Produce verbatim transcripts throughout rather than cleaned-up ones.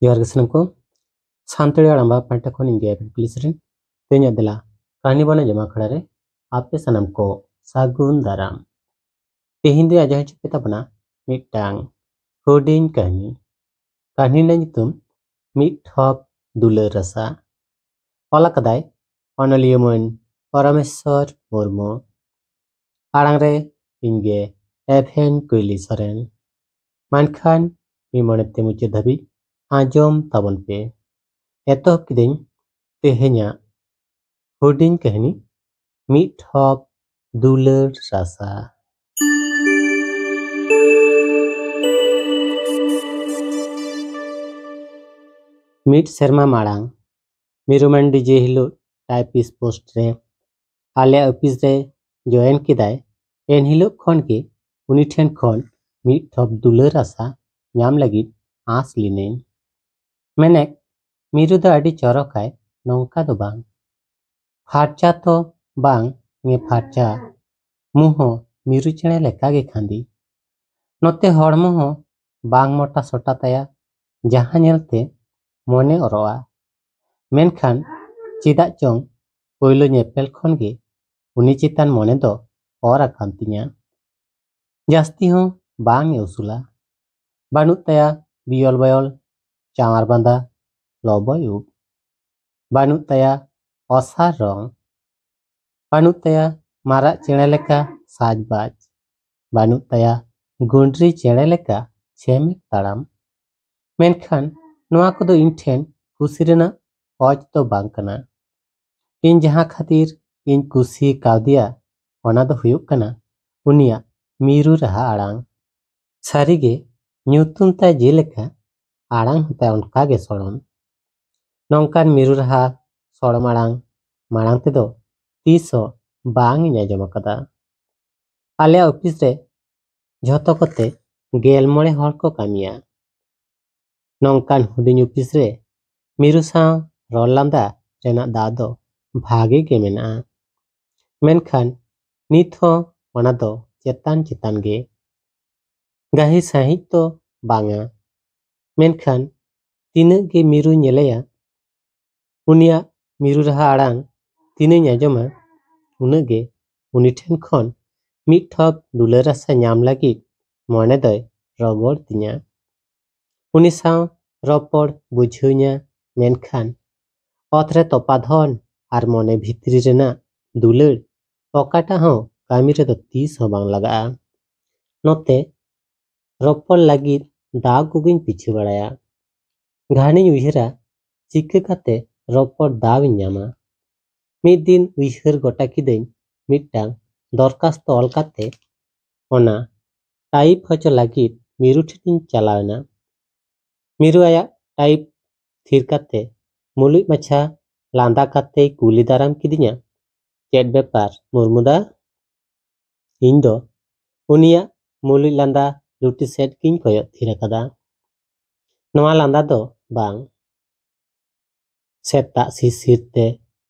ᱡᱚᱦᱟᱨ ᱜᱮ ᱥᱟᱱᱟᱢ ᱠᱚ᱾ ᱥᱟᱱᱛᱟᱲᱤ ᱟᱲᱟᱝ ᱵᱟ ᱯᱟᱦᱴᱟ ᱠᱷᱚᱱ ᱤᱧ ᱜᱮ ᱟᱵᱤᱱ ᱠᱩᱞᱤ ᱥᱚᱨᱮᱱ᱾ ᱛᱮᱦᱮᱧᱟᱜ ᱫᱮᱞᱟ ᱠᱟᱹᱦᱱᱤ ᱵᱟᱱᱟ ᱡᱚᱢᱟ ᱟᱠᱷᱲᱟ ᱨᱮ ᱟᱯᱮ ᱥᱟᱱᱟᱢ ᱠᱚ ᱥᱟᱹᱜᱩᱱ ᱫᱟᱨᱟᱢ᱾ ᱛᱮᱦᱮᱧ ᱫᱚᱧ ᱟᱸᱡᱚᱢ ᱦᱚᱪᱚ ᱯᱮ ᱛᱟᱵᱚᱱᱟ ᱢᱤᱫᱴᱟᱝ ᱦᱩᱰᱤᱧ ᱠᱟᱹᱦᱱᱤ᱾ ᱠᱟᱹᱦᱱᱤ ᱨᱮᱱᱟᱜ ᱧᱩᱛᱩᱢ ᱢᱤᱫ ᱴᱷᱚᱯ ᱫᱩᱞᱟᱹᱲ ᱨᱟᱥᱟ᱾ ᱚᱞ ᱟᱠᱟᱫᱟᱭ ᱚᱱᱚᱞᱤᱭᱟᱹ ᱢᱟᱹᱱ ᱯᱚᱨᱚᱢᱮᱥᱣᱚᱨ ᱢᱩᱨᱢᱩ᱾ ᱟᱲᱟᱝ ᱨᱮ ᱤᱧ ᱜᱮ ᱮᱵᱷᱮᱱ ᱠᱩᱭᱞᱤ ᱥᱚᱨᱮᱱ᱾ ᱢᱮᱱᱠᱷᱟᱱ ᱢᱤᱫ ᱢᱚᱱᱮ ᱛᱮ ᱢᱩᱪᱟᱹᱫ ᱫᱷᱟᱹᱵᱤᱡ ᱟᱸᱡᱚᱢ ᱛᱟᱵᱚᱱ ᱯᱮ᱾ ᱮᱛᱚᱦᱚᱵ ᱠᱤᱫᱟᱹᱧ ᱛᱮᱦᱮᱧᱟᱜ ᱦᱩᱰᱤᱧ ᱠᱟᱹᱦᱱᱤ, ᱢᱤᱫ ᱴᱷᱚᱯ ᱫᱩᱞᱟᱹᱲ ᱨᱟᱥᱟ᱾ ᱢᱤᱫ ᱥᱮᱨᱢᱟ ᱢᱟᱲᱟᱝ, ᱢᱤᱨᱩ ᱢᱟᱱᱰᱤ ᱡᱮ ᱦᱤᱞᱳᱜ ᱴᱟᱭᱯᱤᱥ ᱯᱳᱥᱴ ᱨᱮ ᱟᱞᱮᱭᱟᱜ ᱚᱯᱷᱤᱥ ᱨᱮ ᱡᱚᱭᱮᱱ ᱠᱮᱫᱟᱭ, ᱮᱱ ᱦᱤᱞᱳᱜ ᱠᱷᱚᱱ ᱜᱮ ᱩᱱᱤ ᱴᱷᱮᱱ ᱠᱷᱚᱱ ᱢᱤᱫ ᱴᱷᱚᱯ ᱫᱩᱞᱟᱹᱲ ᱨᱟᱥᱟ ᱧᱟᱢ ᱞᱟᱹᱜᱤᱫ ᱟᱸᱥ ᱞᱤᱱᱟᱹᱧ᱾ ᱢᱮᱱᱮᱫ, ᱢᱤᱨᱩ ᱫᱚ ᱟᱹᱰᱤ ᱪᱚᱨᱚᱠᱟᱭ, ᱱᱚᱝᱠᱟ ᱫᱚ ᱵᱟᱝ᱾ ᱯᱷᱟᱨᱪᱟ ᱛᱚ ᱵᱟᱝ ᱮ ᱯᱷᱟᱨᱪᱟ, ᱢᱩᱸ ᱦᱚᱸ ᱢᱤᱨᱩ ᱪᱮᱬᱮ ᱞᱮᱠᱟ ᱜᱮ ᱠᱷᱟᱸᱫᱤ᱾ ᱱᱚᱛᱮ ᱦᱚᱲᱢᱚ ᱦᱚᱸ ᱵᱟᱝ ᱢᱚᱴᱟ ᱥᱚᱴᱟ ᱛᱟᱭᱟ, ᱡᱟᱦᱟᱸ ᱧᱮᱞᱛᱮ ᱢᱚᱱᱮ ᱚᱨᱚᱜᱼᱟ᱾ ᱢᱮᱱᱠᱷᱟᱱ ᱪᱮᱫᱟᱜ ᱪᱚᱝ ᱯᱳᱭᱞᱳ ᱧᱮᱯᱮᱞ ᱠᱷᱚᱱ ᱜᱮ ᱩᱱᱤ ᱪᱮᱛᱟᱱ ᱢᱚᱱᱮ ᱫᱚ ᱚᱨ ᱟᱠᱟᱱ ᱛᱤᱧᱟ᱾ ᱡᱟᱹᱥᱛᱤ ᱦᱚᱸ ᱵᱟᱝ ᱮ ᱩᱥᱩᱞᱟ᱾ ᱵᱟᱹᱱᱩᱜ ᱛᱟᱭᱟ ᱵᱤᱭᱚᱞ ᱵᱚᱭᱚᱞ ᱪᱟᱶᱟᱨ ᱵᱟᱸᱫᱟ ᱞᱚᱵᱚᱭ ᱩᱵ᱾ ᱵᱟᱹᱱᱩᱜ ᱛᱟᱭᱟ ᱚᱥᱟᱨ ᱨᱚᱝ᱾ ᱵᱟᱹᱱᱩᱜ ᱛᱟᱭᱟ ᱢᱟᱨᱟᱜ ᱪᱮᱬᱮ ᱞᱮᱠᱟ ᱥᱟᱡᱽᱵᱟᱡᱽ᱾ ᱵᱟᱹᱱᱩᱜ ᱛᱟᱭᱟ ᱜᱩᱸᱰᱨᱤ ᱪᱮᱬᱮ ᱞᱮᱠᱟ ᱪᱷᱮᱢᱮᱠ ᱛᱟᱲᱟᱢ᱾ ᱢᱮᱱᱠᱷᱟᱱ ᱱᱚᱣᱟ ᱠᱚᱫᱚ ᱤᱧ ᱴᱷᱮᱱ ᱠᱩᱥᱤ ᱨᱮᱱᱟᱜ ᱚᱡᱽ ᱫᱚ ᱵᱟᱝ ᱠᱟᱱᱟ᱾ ᱤᱧ ᱡᱟᱦᱟᱸ ᱠᱷᱟᱹᱛᱤᱨ ᱤᱧ ᱠᱩᱥᱤ ᱠᱟᱣᱫᱮᱭᱟ, ᱚᱱᱟ ᱫᱚ ᱦᱩᱭᱩᱜ ᱠᱟᱱᱟ ᱩᱱᱤᱭᱟᱜ ᱢᱤᱨᱩ ᱨᱟᱦᱟ ᱟᱲᱟᱝ᱾ ᱥᱟᱹᱨᱤᱜᱮ, ᱧᱩᱛᱩᱢ ᱛᱟᱭ ᱡᱮᱞᱮᱠᱟ, ᱟᱲᱟᱝ ᱦᱚᱸ ᱛᱟᱭ ᱚᱱᱠᱟ ᱜᱮ ᱥᱚᱲᱚᱢ᱾ ᱱᱚᱝᱠᱟᱱ ᱢᱤᱨᱩ ᱨᱟᱦᱟ ᱥᱚᱲᱚᱢ ᱟᱲᱟᱝ ᱢᱟᱲᱟᱝ ᱛᱮᱫᱚ ᱛᱤᱥ ᱦᱚᱸ ᱵᱟᱝ ᱤᱧ ᱟᱸᱡᱚᱢ ᱟᱠᱟᱫᱟ᱾ ᱟᱞᱮᱭᱟᱜ ᱚᱯᱷᱤᱥ ᱨᱮ ᱡᱷᱚᱛᱚ ᱠᱚᱛᱮ ᱜᱮᱞ ᱢᱚᱬᱮ ᱦᱚᱲ ᱠᱚ ᱠᱟᱹᱢᱤᱭᱟ᱾ ᱱᱚᱝᱠᱟᱱ ᱦᱩᱰᱤᱧ ᱚᱯᱷᱤᱥ ᱨᱮ ᱢᱤᱨᱩ ᱥᱟᱶ ᱨᱚᱲ ᱞᱟᱸᱫᱟ ᱨᱮᱱᱟᱜ ᱫᱟᱣ ᱫᱚ ᱵᱷᱟᱜᱮ ᱜᱮ ᱢᱮᱱᱟᱜᱼᱟ᱾ ᱢᱮᱱᱠᱷᱟᱱ ᱱᱤᱛ ᱦᱚᱸ ᱚᱱᱟ ᱫᱚ ᱪᱮᱛᱟᱱ ᱪᱮᱛᱟᱱ ᱜᱮ᱾ ᱜᱟᱹᱦᱤᱨ ᱥᱟᱺᱦᱤᱡ ᱫᱚ ᱵᱟᱝᱟ, ᱢᱮᱱᱠᱷᱟᱱ ᱛᱤᱱᱟᱹᱜ ᱜᱮ ᱢᱤᱨᱩ ᱧᱮᱞᱮᱭᱟ, ᱩᱱᱤᱭᱟᱜ ᱢᱤᱨᱩ ᱨᱟᱦᱟ ᱟᱲᱟᱝ ᱛᱤᱱᱟᱹᱜ ᱤᱧ ᱟᱸᱡᱚᱢᱟ, ᱩᱱᱟᱹᱜ ᱜᱮ ᱩᱱᱤ ᱴᱷᱮᱱ ᱠᱷᱚᱱ ᱢᱤᱫ ᱴᱷᱚᱯ ᱫᱩᱞᱟᱹᱲ ᱨᱟᱥᱟ ᱧᱟᱢ ᱞᱟᱹᱜᱤᱫ ᱢᱚᱱᱮ ᱫᱚᱭ ᱨᱚᱜᱚᱲ ᱛᱤᱧᱟ᱾ ᱩᱱᱤ ᱥᱟᱶ ᱨᱚᱯᱚᱲ ᱵᱩᱡᱷᱟᱹᱣᱧᱟ, ᱢᱮᱱᱠᱷᱟᱱ ᱚᱛ ᱨᱮ ᱛᱚᱯᱟ ᱫᱷᱚᱱ ᱟᱨ ᱢᱚᱱᱮ ᱵᱷᱤᱛᱨᱤ ᱨᱮᱱᱟᱜ ᱫᱩᱞᱟᱹᱲ ᱚᱠᱟᱴᱟᱜ ᱦᱚᱸ ᱠᱟᱹᱢᱤ ᱨᱮᱫᱚ ᱛᱤᱥ ᱦᱚᱸ ᱵᱟᱝ ᱞᱟᱜᱟᱜᱼᱟ᱾ ᱱᱚᱛᱮ ᱨᱚᱯᱚᱲ ᱞᱟᱹᱜᱤᱫ ᱫᱟᱣ ᱠᱚᱜᱮᱧ ᱯᱤᱪᱷᱟᱹ ᱵᱟᱲᱟᱭᱟ᱾ ᱜᱷᱟᱱᱮᱧ ᱩᱭᱦᱟᱹᱨᱟ, ᱪᱤᱠᱟᱹ ᱠᱟᱛᱮ ᱨᱚᱯᱚᱲ ᱫᱟᱣ ᱤᱧ ᱧᱟᱢᱟ᱾ ᱢᱤᱫ ᱫᱤᱱ ᱩᱭᱦᱟᱹᱨ ᱜᱚᱴᱟ ᱠᱤᱫᱟᱹᱧ, ᱢᱤᱫᱴᱟᱝ ᱫᱚᱨᱠᱷᱟᱥᱛᱚ ᱚᱞ ᱠᱟᱛᱮ ᱚᱱᱟ ᱴᱟᱭᱤᱯ ᱦᱚᱪᱚ ᱞᱟᱹᱜᱤᱫ ᱢᱤᱨᱩ ᱴᱷᱮᱱᱤᱧ ᱪᱟᱞᱟᱣ ᱮᱱᱟ᱾ ᱢᱤᱨᱩ ᱟᱭᱟᱜ ᱴᱟᱭᱤᱯ ᱛᱷᱤᱨ ᱠᱟᱛᱮ ᱢᱩᱞᱩᱡ ᱢᱟᱪᱷᱟ ᱞᱟᱸᱫᱟ ᱠᱟᱛᱮᱭ ᱠᱩᱞᱤ ᱫᱟᱨᱟᱢ ᱠᱤᱫᱤᱧᱟ, "ᱪᱮᱫ ᱵᱮᱯᱟᱨ ᱢᱩᱨᱢᱩ ᱫᱟ?" ᱤᱧ ᱫᱚ ᱩᱱᱤᱭᱟᱜ ᱢᱩᱞᱩᱡ ᱞᱟᱸᱫᱟ ᱞᱩᱴᱤ ᱥᱮᱫ ᱜᱤᱧ ᱠᱚᱭᱚᱜ ᱛᱷᱤᱨ ᱟᱠᱟᱫᱟ᱾ ᱱᱚᱣᱟ ᱞᱟᱸᱫᱟ ᱫᱚ ᱵᱟᱝ᱾ ᱥᱮᱛᱟᱜ ᱥᱤᱥᱤᱨ ᱛᱮ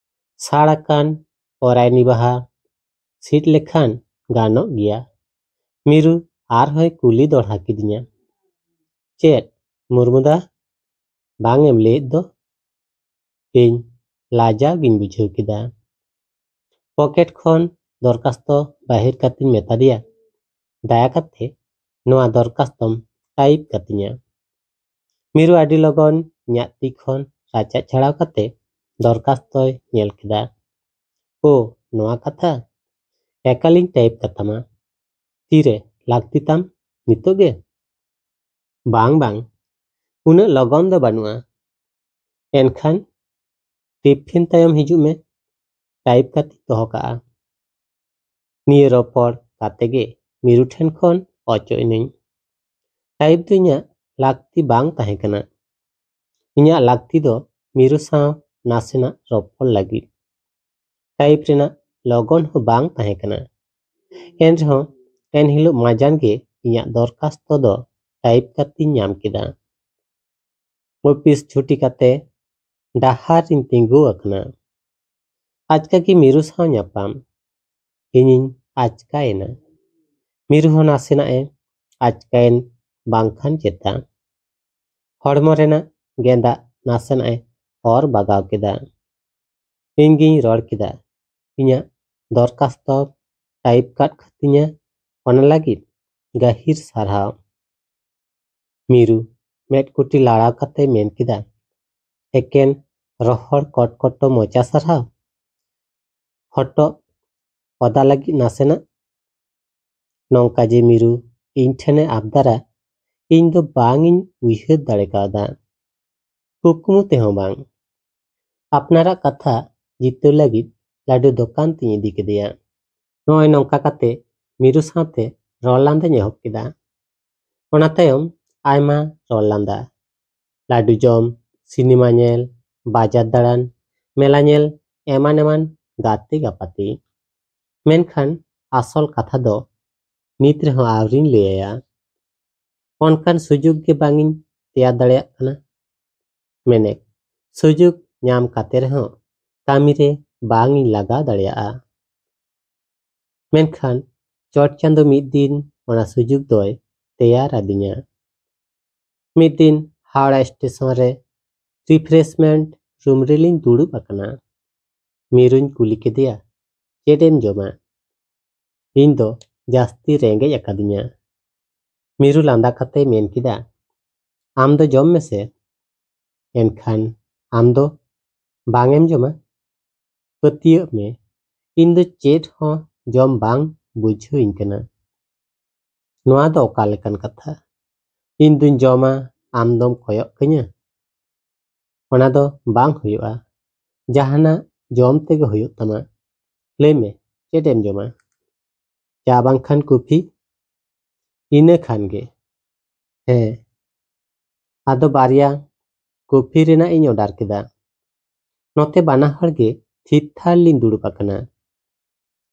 ᱥᱟᱲ ᱟᱠᱟᱱ ᱯᱚᱨᱟᱭᱱᱤ ᱵᱟᱦᱟ ᱥᱤᱫ ᱞᱮᱠᱷᱟᱱ ᱜᱟᱱᱚᱜ ᱜᱮᱭᱟ᱾ ᱢᱤᱨᱩ ᱟᱨᱦᱚᱸᱭ ᱠᱩᱞᱤ ᱫᱚᱲᱦᱟ ᱠᱤᱫᱤᱧᱟ, "ᱪᱮᱫ ᱢᱩᱨᱢᱩ ᱫᱟ, ᱵᱟᱝ ᱮᱢ ᱞᱟᱹᱭᱮᱫ ᱫᱚ?" ᱤᱧ ᱞᱟᱡᱟᱣ ᱜᱤᱧ ᱵᱩᱡᱷᱟᱹᱣ ᱠᱮᱫᱟ᱾ ᱯᱚᱠᱮᱴ ᱠᱷᱚᱱ ᱫᱚᱨᱠᱷᱟᱥᱛᱚ ᱵᱟᱦᱮᱨ ᱠᱟᱛᱮᱧ ᱢᱮᱛᱟ ᱫᱮᱭᱟ, "ᱫᱟᱭᱟ ᱠᱟᱛᱮ ᱱᱚᱣᱟ ᱫᱚᱨᱠᱷᱟᱥᱛᱚᱢ ᱴᱟᱭᱤᱯ ᱠᱟᱹᱛᱤᱧᱟ᱾" ᱢᱤᱨᱩ ᱟᱹᱰᱤ ᱞᱚᱜᱚᱱ ᱤᱧᱟᱹᱜ ᱛᱤ ᱠᱷᱚᱱ ᱨᱟᱪᱟᱜ ᱪᱷᱟᱲᱟᱣ ᱠᱟᱛᱮ ᱫᱚᱨᱠᱷᱟᱥᱛᱚᱭ ᱧᱮᱞ ᱠᱮᱫᱟ᱾ "ᱳ, ᱱᱚᱣᱟ ᱠᱟᱛᱷᱟ? ᱮᱠᱟᱞᱤᱧ ᱴᱟᱭᱤᱯ ᱠᱟᱛᱟᱢᱟ᱾ ᱛᱤᱨᱮ ᱞᱟᱹᱠᱛᱤ ᱛᱟᱢ? ᱱᱤᱛᱚᱜ ᱜᱮ?" "ᱵᱟᱝ, ᱵᱟᱝ, ᱩᱱᱟᱹᱜ ᱞᱚᱜᱚᱱ ᱫᱚ ᱵᱟᱹᱱᱩᱜᱼᱟ᱾ ᱮᱱᱠᱷᱟᱱ ᱴᱤᱯᱷᱤᱱ ᱛᱟᱭᱚᱢ ᱦᱤᱡᱩᱜ ᱢᱮ, ᱴᱟᱭᱤᱯ ᱠᱟᱛᱮᱧ ᱫᱚᱦᱚ ᱠᱟᱜᱼᱟ᱾" ᱱᱤᱭᱟᱹ ᱨᱚᱯᱚᱲ ᱠᱟᱛᱮ ᱜᱮ ᱢᱤᱨᱩ ᱴᱷᱮᱱ ᱠᱷᱚᱱ ᱚᱪᱚᱜ ᱮᱱᱟᱹᱧ᱾ ᱴᱟᱭᱤᱯ ᱫᱚ ᱤᱧᱟᱹᱜ ᱞᱟᱹᱠᱛᱤ ᱵᱟᱝ ᱛᱟᱦᱮᱸ ᱠᱟᱱᱟ᱾ ᱤᱧᱟᱹᱜ ᱞᱟᱹᱠᱛᱤ ᱫᱚ ᱢᱤᱨᱩ ᱥᱟᱶ ᱱᱟᱥᱮᱱᱟᱜ ᱨᱚᱯᱚᱲ ᱞᱟᱹᱜᱤᱫ᱾ ᱴᱟᱭᱤᱯ ᱨᱮᱱᱟᱜ ᱞᱚᱜᱚᱱ ᱦᱚᱸ ᱵᱟᱝ ᱛᱟᱦᱮᱸ ᱠᱟᱱᱟ᱾ ᱮᱱᱨᱮᱦᱚᱸ ᱮᱱᱦᱤᱞᱳᱜ ᱢᱟᱡᱟᱱ ᱜᱮ ᱤᱧᱟᱹᱜ ᱫᱚᱨᱠᱷᱟᱥᱛᱚ ᱫᱚ ᱴᱟᱭᱤᱯ ᱠᱟᱛᱮᱧ ᱧᱟᱢ ᱠᱮᱫᱟ᱾ ᱚᱯᱷᱤᱥ ᱪᱷᱩᱴᱤ ᱠᱟᱛᱮ ᱰᱟᱦᱟᱨ ᱨᱤᱧ ᱛᱤᱸᱜᱩ ᱟᱠᱟᱱᱟ᱾ ᱟᱪᱠᱟ ᱜᱮ ᱢᱤᱨᱩ ᱥᱟᱶ ᱧᱟᱯᱟᱢ᱾ ᱤᱧᱤᱧ ᱟᱪᱠᱟᱭᱮᱱᱟ᱾ ᱢᱤᱨᱩ ᱦᱚᱸ ᱱᱟᱥᱮᱱᱟᱜ ᱮ ᱟᱪᱠᱟᱭᱮᱱ ᱵᱟᱝᱠᱷᱟᱱ ᱪᱮᱛᱟ᱾ ᱦᱚᱲᱢᱚ ᱨᱮᱱᱟᱜ ᱜᱮᱸᱫᱟᱜ ᱱᱟᱥᱮᱱᱟᱜ ᱮ ᱚᱨ ᱵᱟᱜᱟᱣ ᱠᱮᱫᱟ᱾ ᱤᱧ ᱜᱤᱧ ᱨᱚᱲ ᱠᱮᱫᱟ, "ᱤᱧᱟᱹᱜ ᱫᱚᱨᱠᱷᱟᱥᱛᱚ ᱴᱟᱭᱤᱯ ᱠᱟᱫ ᱠᱷᱟᱹᱛᱤᱧᱟ, ᱚᱱᱟ ᱞᱟᱹᱜᱤᱫ ᱜᱟᱹᱦᱤᱨ ᱥᱟᱨᱦᱟᱣ᱾" ᱢᱤᱨᱩ ᱢᱮᱫ ᱠᱩᱴᱤ ᱞᱟᱲᱟᱣ ᱠᱟᱛᱮ ᱢᱮᱱ ᱠᱮᱫᱟ, "ᱮᱠᱮᱱ ᱨᱚᱦᱚᱲ ᱠᱚᱴᱠᱚᱴᱚ ᱢᱚᱪᱟ ᱥᱟᱨᱦᱟᱣ? ᱦᱚᱴᱚᱜ ᱚᱫᱟ ᱞᱟᱹᱜᱤᱫ ᱱᱟᱥᱮᱱᱟᱜ?" ᱱᱚᱝᱠᱟ ᱡᱮ ᱢᱤᱨᱩ ᱤᱧ ᱴᱷᱮᱱᱮ ᱟᱵᱫᱟᱨᱟ, ᱤᱧ ᱫᱚ ᱵᱟᱝ ᱤᱧ ᱩᱭᱦᱟᱹᱨ ᱫᱟᱲᱮ ᱠᱟᱣᱫᱟ᱾ ᱠᱩᱠᱢᱩ ᱛᱮᱦᱚᱸ ᱵᱟᱝ᱾ ᱟᱯᱱᱟᱨᱟᱜ ᱠᱟᱛᱷᱟ ᱡᱤᱛᱟᱹᱣ ᱞᱟᱹᱜᱤᱫ ᱞᱟᱹᱰᱩ ᱫᱚᱠᱟᱱ ᱛᱤᱧ ᱤᱫᱤ ᱠᱮᱫᱮᱭᱟ᱾ ᱱᱚᱜᱼᱚᱭ ᱱᱚᱝᱠᱟ ᱠᱟᱛᱮ ᱢᱤᱨᱩ ᱥᱟᱶᱛᱮ ᱨᱚᱲ ᱞᱟᱸᱫᱟᱧ ᱮᱦᱚᱵ ᱠᱮᱫᱟ᱾ ᱚᱱᱟ ᱛᱟᱭᱚᱢ ᱟᱭᱢᱟ ᱨᱚᱲ ᱞᱟᱸᱫᱟ, ᱞᱟᱹᱰᱩ ᱡᱚᱢ, ᱥᱤᱱᱮᱢᱟ ᱧᱮᱞ, ᱵᱟᱡᱟᱨ ᱫᱟᱬᱟᱱ, ᱢᱮᱞᱟ ᱧᱮᱞ, ᱮᱢᱟᱱ ᱮᱢᱟᱱ ᱜᱟᱛᱮ ᱜᱟᱯᱟᱛᱮ᱾ ᱢᱮᱱᱠᱷᱟᱱ ᱟᱥᱚᱞ ᱠᱟᱛᱷᱟ ᱫᱚ ᱱᱤᱛ ᱨᱮᱦᱚᱸ ᱟᱹᱣᱨᱤᱧ ᱞᱟᱹᱭ ᱟᱭᱟ᱾ ᱚᱱᱠᱟᱱ ᱥᱩᱡᱳᱜᱽ ᱜᱮ ᱵᱟᱝ ᱤᱧ ᱛᱮᱭᱟᱨ ᱫᱟᱲᱮᱭᱟᱜ ᱠᱟᱱᱟ᱾ ᱢᱮᱱᱮᱫ, ᱥᱩᱡᱳᱜᱽ ᱧᱟᱢ ᱠᱟᱛᱮ ᱨᱮᱦᱚᱸ ᱠᱟᱹᱢᱤ ᱨᱮ ᱵᱟᱝ ᱤᱧ ᱞᱟᱜᱟᱣ ᱫᱟᱲᱮᱭᱟᱜᱼᱟ᱾ ᱢᱮᱱᱠᱷᱟᱱ ᱪᱚᱴ ᱪᱟᱸᱫᱚ ᱢᱤᱫ ᱫᱤᱱ ᱚᱱᱟ ᱥᱩᱡᱳᱜᱽ ᱫᱚᱭ ᱛᱮᱭᱟᱨ ᱟᱹᱫᱤᱧᱟ᱾ ᱢᱤᱫ ᱫᱤᱱ ᱦᱟᱣᱲᱟ ᱥᱴᱮᱥᱚᱱ ᱨᱮ ᱨᱤᱯᱷᱨᱮᱥᱢᱮᱱᱴ ᱨᱩᱢ ᱨᱮᱞᱤᱧ ᱫᱩᱲᱩᱵ ᱟᱠᱟᱱᱟ᱾ ᱢᱤᱨᱩᱧ ᱠᱩᱞᱤ ᱠᱮᱫᱮᱭᱟ, "ᱪᱮᱫ ᱮᱢ ᱡᱚᱢᱟ?" ᱤᱧ ᱫᱚ ᱡᱟᱹᱥᱛᱤ ᱨᱮᱸᱜᱮᱡ ᱟᱠᱟᱫᱤᱧᱟ᱾ ᱢᱤᱨᱩ ᱞᱟᱸᱫᱟ ᱠᱟᱛᱮᱭ ᱢᱮᱱ ᱠᱮᱫᱟ, "ᱟᱢ ᱫᱚ ᱡᱚᱢ ᱢᱮᱥᱮ, ᱮᱱᱠᱷᱟᱱ ᱟᱢ ᱫᱚ ᱵᱟᱝ ᱮᱢ ᱡᱚᱢᱟ? ᱯᱟᱹᱛᱭᱟᱹᱜ ᱢᱮ, ᱤᱧ ᱫᱚ ᱪᱮᱫ ᱦᱚᱸ ᱡᱚᱢ ᱵᱟᱝ ᱵᱩᱡᱷᱟᱹᱣᱤᱧ ᱠᱟᱱᱟ᱾" ᱱᱚᱣᱟ ᱫᱚ ᱚᱠᱟ ᱞᱮᱠᱟᱱ ᱠᱟᱛᱷᱟ? ᱤᱧ ᱫᱩᱧ ᱡᱚᱢᱟ, ᱟᱢ ᱫᱚᱢ ᱠᱚᱭᱚᱜ ᱠᱟᱹᱧᱟ? ᱚᱱᱟ ᱫᱚ ᱵᱟᱝ ᱦᱩᱭᱩᱜᱼᱟ᱾ ᱡᱟᱦᱟᱱᱟᱜ ᱡᱚᱢ ᱛᱮᱜᱮ ᱦᱩᱭᱩᱜ ᱛᱟᱢᱟ᱾ ᱞᱟᱹᱭ ᱢᱮ, ᱪᱮᱫ ᱮᱢ ᱡᱚᱢᱟ? ᱪᱟ ᱵᱟᱝᱠᱷᱟᱱ ᱠᱚᱯᱷᱤ? ᱤᱱᱟᱹ ᱠᱷᱟᱱ ᱜᱮ᱾ ᱦᱮᱸ᱾ ᱟᱫᱚ ᱵᱟᱨᱭᱟ ᱠᱚᱯᱷᱤ ᱨᱮᱱᱟᱜ ᱤᱧ ᱚᱰᱟᱨ ᱠᱮᱫᱟ᱾ ᱱᱚᱛᱮ ᱵᱟᱱᱟ ᱦᱚᱲ ᱜᱮ ᱛᱷᱤᱨ ᱛᱷᱟᱨ ᱞᱤᱧ ᱫᱩᱲᱩᱵ ᱟᱠᱟᱱᱟ᱾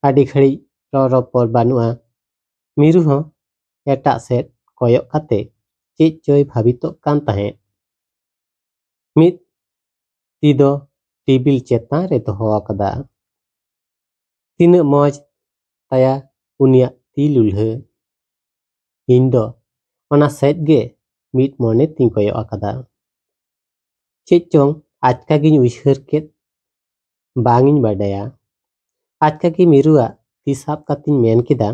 ᱟᱹᱰᱤ ᱜᱷᱟᱹᱲᱤᱡ ᱨᱚᱲ ᱨᱚᱯᱚᱲ ᱵᱟᱹᱱᱩᱜᱼᱟ᱾ ᱢᱤᱨᱩ ᱦᱚᱸ ᱮᱴᱟᱜ ᱥᱮᱫ ᱠᱚᱭᱚᱜ ᱠᱟᱛᱮ ᱪᱮᱫ ᱪᱚᱭ ᱵᱷᱟᱵᱤᱛᱚᱜ ᱠᱟᱱ ᱛᱟᱦᱮᱸᱫ᱾ ᱢᱤᱫ ᱛᱤ ᱫᱚ ᱴᱮᱵᱤᱞ ᱪᱮᱛᱟᱱ ᱨᱮ ᱫᱚᱦᱚ ᱟᱠᱟᱫᱟ᱾ ᱛᱤᱱᱟᱹᱜ ᱢᱚᱡᱽ ᱛᱟᱭᱟ ᱩᱱᱤᱭᱟᱜ ᱛᱤ ᱞᱩᱞᱦᱟᱹ᱾ ᱤᱧ ᱫᱚ ᱚᱱᱟ ᱥᱮᱫ ᱜᱮ ᱢᱤᱫ ᱢᱚᱱᱮ ᱛᱤᱧ ᱠᱚᱭᱚᱜ ᱟᱠᱟᱫᱟ᱾ ᱪᱮᱫ ᱪᱚᱝ ᱟᱪᱠᱟ ᱜᱤᱧ ᱩᱭᱦᱟᱹᱨ ᱠᱮᱫ, ᱵᱟᱝ ᱤᱧ ᱵᱟᱰᱟᱭᱟ᱾ ᱟᱪᱠᱟ ᱜᱮ ᱢᱤᱨᱩᱣᱟᱜ ᱛᱤ ᱥᱟᱵ ᱠᱟᱛᱮᱧ ᱢᱮᱱ ᱠᱮᱫᱟ,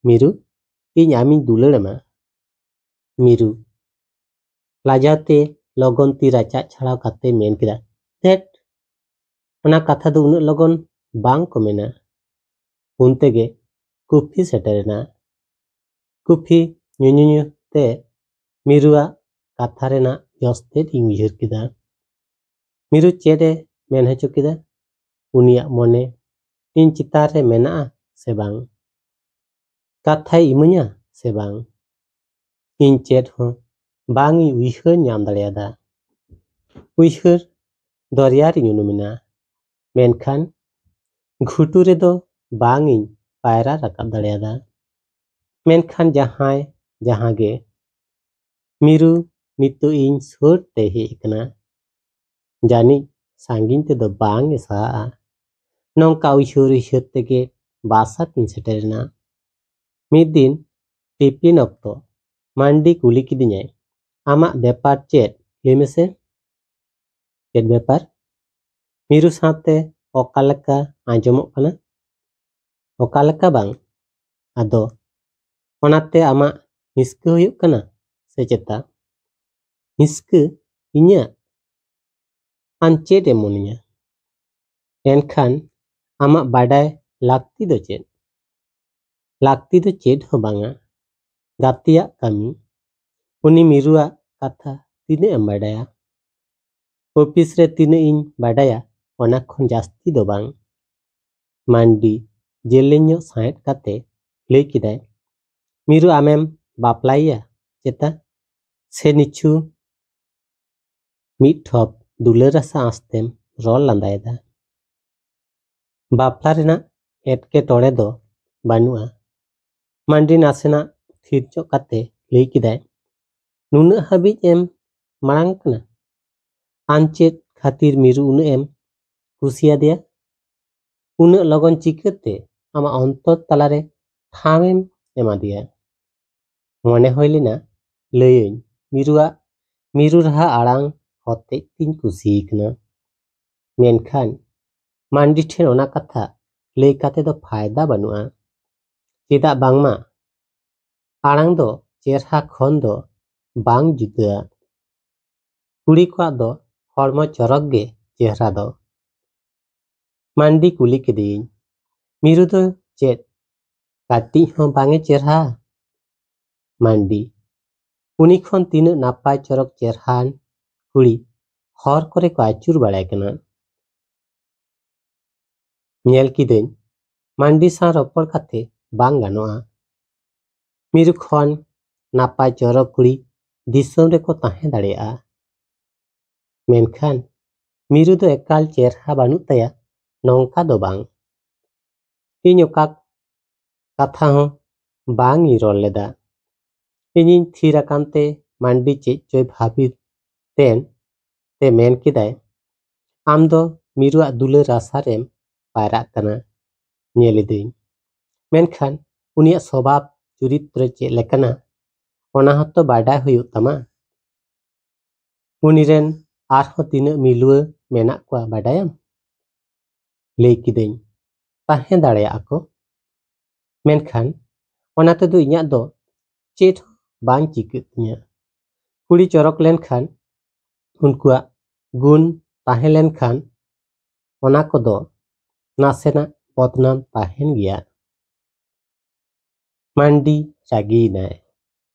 "ᱢᱤᱨᱩ, ᱤᱧ ᱟᱢᱤᱧ ᱫᱩᱞᱟᱹᱲ ᱟᱢᱟ᱾" ᱢᱤᱨᱩ ᱞᱟᱡᱟᱣ ᱛᱮ ᱞᱚᱜᱚᱱ ᱛᱤ ᱨᱟᱪᱟᱜ ᱪᱷᱟᱲᱟᱣ ᱠᱟᱛᱮ ᱢᱮᱱ ᱠᱮᱫᱟ, "ᱫᱷᱮᱴ, ᱚᱱᱟ ᱠᱟᱛᱷᱟ ᱫᱚ ᱩᱱᱟᱹᱜ ᱞᱚᱜᱚᱱ ᱵᱟᱝ ᱠᱚ ᱢᱮᱱᱟ᱾" ᱩᱱ ᱛᱮᱜᱮ ᱠᱚᱯᱷᱤ ᱥᱮᱴᱮᱨᱮᱱᱟ᱾ ᱠᱚᱯᱷᱤ ᱧᱩ ᱧᱩ ᱧᱩ ᱛᱮ ᱢᱤᱨᱩᱣᱟᱜ ᱠᱟᱛᱷᱟ ᱨᱮᱱᱟᱜ ᱡᱚᱥ ᱛᱮᱫ ᱤᱧ ᱩᱭᱦᱟᱹᱨ ᱠᱮᱫᱟ᱾ ᱢᱤᱨᱩ ᱪᱮᱫ ᱮ ᱢᱮᱱ ᱦᱚᱪᱚ ᱠᱮᱫᱟ? ᱩᱱᱤᱭᱟᱜ ᱢᱚᱱᱮ ᱤᱧ ᱪᱮᱛᱟᱱ ᱨᱮ ᱢᱮᱱᱟᱜᱼᱟ ᱥᱮ ᱵᱟᱝ? ᱠᱟᱛᱷᱟᱭ ᱤᱢᱟᱹᱧᱟ ᱥᱮ ᱵᱟᱝ? ᱤᱧ ᱪᱮᱫ ᱦᱚᱸ ᱵᱟᱝ ᱤᱧ ᱩᱭᱦᱟᱹᱨ ᱧᱟᱢ ᱫᱟᱲᱮᱭᱟᱫᱟ᱾ ᱩᱭᱦᱟᱹᱨ ᱫᱚᱨᱭᱟ ᱨᱤᱧ ᱩᱱᱩᱢᱮᱱᱟ, ᱢᱮᱱᱠᱷᱟᱱ ᱜᱷᱩᱴᱩ ᱨᱮᱫᱚ ᱵᱟᱝ ᱤᱧ ᱯᱟᱭᱨᱟ ᱨᱟᱠᱟᱵ ᱫᱟᱲᱮᱭᱟᱫᱟ᱾ ᱢᱮᱱᱠᱷᱟᱱ ᱡᱟᱦᱟᱸᱭ ᱡᱟᱦᱟᱸ ᱜᱮ, ᱢᱤᱨᱩ ᱱᱤᱛᱚᱜ ᱤᱧ ᱥᱩᱨ ᱛᱮ ᱦᱮᱡ ᱟᱠᱟᱱᱟ᱾ ᱡᱟᱹᱱᱤᱡ ᱥᱟᱺᱜᱤᱧ ᱛᱮᱫᱚ ᱵᱟᱝ ᱮ ᱥᱟᱦᱟᱜᱼᱟ᱾ ᱱᱚᱝᱠᱟ ᱩᱭᱦᱟᱹᱨ ᱩᱭᱦᱟᱹᱨ ᱛᱮᱜᱮ ᱵᱟᱥᱟ ᱛᱤᱧ ᱥᱮᱴᱮᱨᱮᱱᱟ᱾ ᱢᱤᱫ ᱫᱤᱱ ᱴᱤᱯᱤᱱ ᱚᱠᱛᱚ ᱢᱟᱱᱰᱤ ᱠᱩᱞᱤ ᱠᱤᱫᱤᱧᱟᱭ, "ᱟᱢᱟᱜ ᱵᱮᱯᱟᱨ ᱪᱮᱫ? ᱞᱟᱹᱭ ᱢᱮᱥᱮ, ᱪᱮᱫ ᱵᱮᱯᱟᱨ?" ᱢᱤᱨᱩ ᱥᱟᱶᱛᱮ ᱚᱠᱟ ᱞᱮᱠᱟ ᱟᱸᱡᱚᱢᱚᱜ ᱠᱟᱱᱟ? ᱚᱠᱟ ᱞᱮᱠᱟ ᱵᱟᱝ? ᱟᱫᱚ ᱚᱱᱟᱛᱮ ᱟᱢᱟᱜ ᱦᱤᱥᱠᱟᱹ ᱦᱩᱭᱩᱜ ᱠᱟᱱᱟ ᱥᱮ ᱪᱮᱛᱟ? ᱦᱤᱥᱠᱟᱹ? ᱤᱧᱟᱹᱜ? ᱟᱢ ᱪᱮᱫ ᱮᱢ ᱢᱚᱱᱮᱭᱟ? ᱮᱱᱠᱷᱟᱱ ᱟᱢᱟᱜ ᱵᱟᱰᱟᱭ ᱞᱟᱹᱠᱛᱤ ᱫᱚ ᱪᱮᱫ? ᱞᱟᱹᱠᱛᱤ ᱫᱚ ᱪᱮᱫ ᱦᱚᱸ ᱵᱟᱝᱟ᱾ ᱜᱟᱛᱮᱭᱟᱜ ᱠᱟᱹᱢᱤ᱾ ᱩᱱᱤ ᱢᱤᱨᱩᱣᱟᱜ ᱠᱟᱛᱷᱟ ᱛᱤᱱᱟᱹᱜ ᱮᱢ ᱵᱟᱰᱟᱭᱟ? ᱚᱯᱷᱤᱥ ᱨᱮ ᱛᱤᱱᱟᱹᱜ ᱤᱧ ᱵᱟᱰᱟᱭᱟ, ᱚᱱᱟ ᱠᱷᱚᱱ ᱡᱟᱹᱥᱛᱤ ᱫᱚ ᱵᱟᱝ᱾ ᱢᱟᱱᱰᱤ ᱡᱮᱞᱮᱧ ᱧᱚᱜ ᱥᱟᱸᱦᱮᱫ ᱠᱟᱛᱮ ᱞᱟᱹᱭ ᱠᱮᱫᱟᱭ, "ᱢᱤᱨᱩ, ᱟᱢᱮᱢ ᱵᱟᱯᱞᱟᱭᱮᱭᱟ ᱪᱮᱛᱟ? ᱥᱮ ᱱᱤᱪᱷᱩ ᱢᱤᱫ ᱴᱷᱚᱯ ᱫᱩᱞᱟᱹᱲ ᱟᱥᱟ ᱟᱸᱥ ᱛᱮᱢ ᱨᱚᱲ ᱞᱟᱸᱫᱟᱭᱮᱫᱟ?" ᱵᱟᱯᱞᱟ ᱨᱮᱱᱟᱜ ᱮᱴᱠᱮᱴᱚᱬᱮ ᱫᱚ ᱵᱟᱹᱱᱩᱜᱼᱟ᱾ ᱢᱟᱱᱰᱤ ᱱᱟᱥᱮᱱᱟᱜ ᱛᱷᱤᱨ ᱧᱚᱜ ᱠᱟᱛᱮ ᱞᱟᱹᱭ ᱠᱮᱫᱟᱭ, "ᱱᱩᱱᱟᱹᱜ ᱦᱟᱹᱵᱤᱡ ᱮᱢ ᱢᱟᱲᱟᱝ ᱠᱟᱱᱟ? ᱟᱢ ᱪᱮᱫ ᱠᱷᱟᱹᱛᱤᱨ ᱢᱤᱨᱩ ᱩᱱᱟᱹᱜ ᱮᱢ ᱠᱩᱥᱤᱭᱟᱫᱮᱭᱟ? ᱩᱱᱟᱹᱜ ᱞᱚᱜᱚᱱ ᱪᱤᱠᱟᱹᱛᱮ ᱟᱢᱟᱜ ᱚᱱᱛᱚᱨ ᱛᱟᱞᱟᱨᱮ ᱴᱷᱟᱶ ᱮᱢ ᱮᱢᱟᱫᱮᱭᱟ?" ᱢᱚᱱᱮ ᱦᱩᱭ ᱞᱮᱱᱟ, ᱞᱟᱹᱭᱟᱹᱧ, ᱢᱤᱨᱩᱣᱟᱜ ᱢᱤᱨᱩ ᱨᱟᱦᱟ ᱟᱲᱟᱝ ᱦᱚᱛᱮᱡ ᱛᱤᱧ ᱠᱩᱥᱤ ᱠᱟᱱᱟ᱾ ᱢᱮᱱᱠᱷᱟᱱ ᱢᱟᱱᱰᱤ ᱴᱷᱮᱱ ᱚᱱᱟ ᱠᱟᱛᱷᱟ ᱞᱟᱹᱭ ᱠᱟᱛᱮ ᱫᱚ ᱯᱷᱟᱭᱫᱟ ᱵᱟᱹᱱᱩᱜᱼᱟ᱾ ᱪᱮᱫᱟᱜ ᱵᱟᱝᱢᱟ ᱟᱲᱟᱝ ᱫᱚ ᱪᱮᱨᱦᱟ ᱠᱷᱚᱱ ᱫᱚ ᱵᱟᱝ ᱡᱩᱫᱟᱹᱜᱼᱟ᱾ ᱠᱩᱲᱤ ᱠᱚᱣᱟᱜ ᱫᱚ ᱦᱚᱲᱢᱚ ᱪᱚᱨᱚᱠ ᱜᱮ ᱪᱮᱦᱨᱟ ᱫᱚ᱾ ᱢᱟᱱᱰᱤ ᱠᱩᱞᱤ ᱠᱮᱫᱮᱭᱟᱹᱧ, "ᱢᱤᱨᱩ ᱫᱚ ᱪᱮᱫ ᱠᱟᱹᱴᱤᱡ ᱦᱚᱸ ᱵᱟᱝ ᱮ ᱪᱮᱨᱦᱟ?" ᱢᱟᱱᱰᱤ, ᱩᱱᱤ ᱠᱷᱚᱱ ᱛᱤᱱᱟᱹᱜ ᱱᱟᱯᱟᱭ ᱪᱚᱨᱚᱠ ᱪᱮᱨᱦᱟᱱ ᱠᱩᱲᱤ ᱦᱚᱨ ᱠᱚᱨᱮ ᱠᱚ ᱟᱹᱪᱩᱨ ᱵᱟᱲᱟᱭ ᱠᱟᱱᱟ᱾ ᱧᱮᱞ ᱠᱤᱫᱟᱹᱧ, ᱢᱟᱱᱰᱤ ᱥᱟᱶ ᱨᱚᱯᱚᱲ ᱠᱟᱛᱮ ᱵᱟᱝ ᱜᱟᱱᱚᱜᱼᱟ᱾ ᱢᱤᱨᱩ ᱠᱷᱚᱱ ᱱᱟᱯᱟᱭ ᱪᱚᱨᱚᱠ ᱠᱩᱲᱤ ᱫᱤᱥᱚᱢ ᱨᱮᱠᱚ ᱛᱟᱦᱮᱸ ᱫᱟᱲᱮᱭᱟᱜᱼᱟ, ᱢᱮᱱᱠᱷᱟᱱ ᱢᱤᱨᱩ ᱫᱚ ᱮᱠᱟᱞ ᱪᱮᱨᱦᱟ ᱵᱟᱹᱱᱩᱜ ᱛᱟᱭᱟ, ᱱᱚᱝᱠᱟ ᱫᱚ ᱵᱟᱝ᱾ ᱤᱧ ᱚᱠᱟ ᱠᱟᱛᱷᱟ ᱦᱚᱸ ᱵᱟᱝ ᱤᱧ ᱨᱚᱲ ᱞᱮᱫᱟ᱾ ᱤᱧᱤᱧ ᱛᱷᱤᱨ ᱟᱠᱟᱱ ᱛᱮ ᱢᱟᱱᱰᱤ ᱪᱮᱫ ᱪᱚᱭ ᱵᱷᱟᱹᱵᱤᱛ ᱛᱮᱱ ᱛᱮ ᱢᱮᱱ ᱠᱮᱫᱟᱭ, "ᱟᱢ ᱫᱚ ᱢᱤᱨᱩᱣᱟᱜ ᱫᱩᱞᱟᱹᱲ ᱨᱟᱥᱟ ᱨᱮᱢ ᱯᱟᱭᱨᱟᱜ ᱠᱟᱱᱟ, ᱧᱮᱞ ᱮᱫᱟᱹᱧ᱾ ᱢᱮᱱᱠᱷᱟᱱ ᱩᱱᱤᱭᱟᱜ ᱥᱚᱵᱷᱟᱵ ᱪᱩᱨᱤᱛᱨᱚ ᱪᱮᱫ ᱞᱮᱠᱟᱱᱟ, ᱚᱱᱟ ᱦᱚᱸᱛᱚ ᱵᱟᱰᱟᱭ ᱦᱩᱭᱩᱜ ᱛᱟᱢᱟ᱾ ᱩᱱᱤ ᱨᱮᱱ ᱟᱨᱦᱚᱸ ᱛᱤᱱᱟᱹᱜ ᱢᱤᱞᱩᱣᱟᱹ ᱢᱮᱱᱟᱜ ᱠᱚᱣᱟ ᱵᱟᱰᱟᱭᱟᱢ?" ᱞᱟᱹᱭ ᱠᱤᱫᱟᱹᱧ, "ᱛᱟᱦᱮᱸ ᱫᱟᱲᱮᱭᱟᱜᱼᱟ ᱠᱚ, ᱢᱮᱱᱠᱷᱟᱱ ᱚᱱᱟ ᱛᱮᱫᱚ ᱤᱧᱟᱹᱜ ᱫᱚ ᱪᱮᱫ ᱦᱚᱸ ᱵᱟᱝ ᱪᱤᱠᱟᱹᱜ ᱛᱤᱧᱟᱹ᱾ ᱠᱩᱲᱤ ᱪᱚᱨᱚᱠ ᱞᱮᱱᱠᱷᱟᱱ ᱩᱱᱠᱩᱣᱟᱜ ᱜᱩᱱ ᱛᱟᱦᱮᱸ ᱞᱮᱱᱠᱷᱟᱱ ᱚᱱᱟ ᱠᱚᱫᱚ ᱱᱟᱥᱮᱱᱟᱜ ᱵᱚᱫᱱᱟᱢ ᱛᱟᱦᱮᱱ ᱜᱮᱭᱟ᱾" ᱢᱟᱱᱰᱤ ᱨᱟᱹᱜᱤᱭᱮᱱᱟᱭ᱾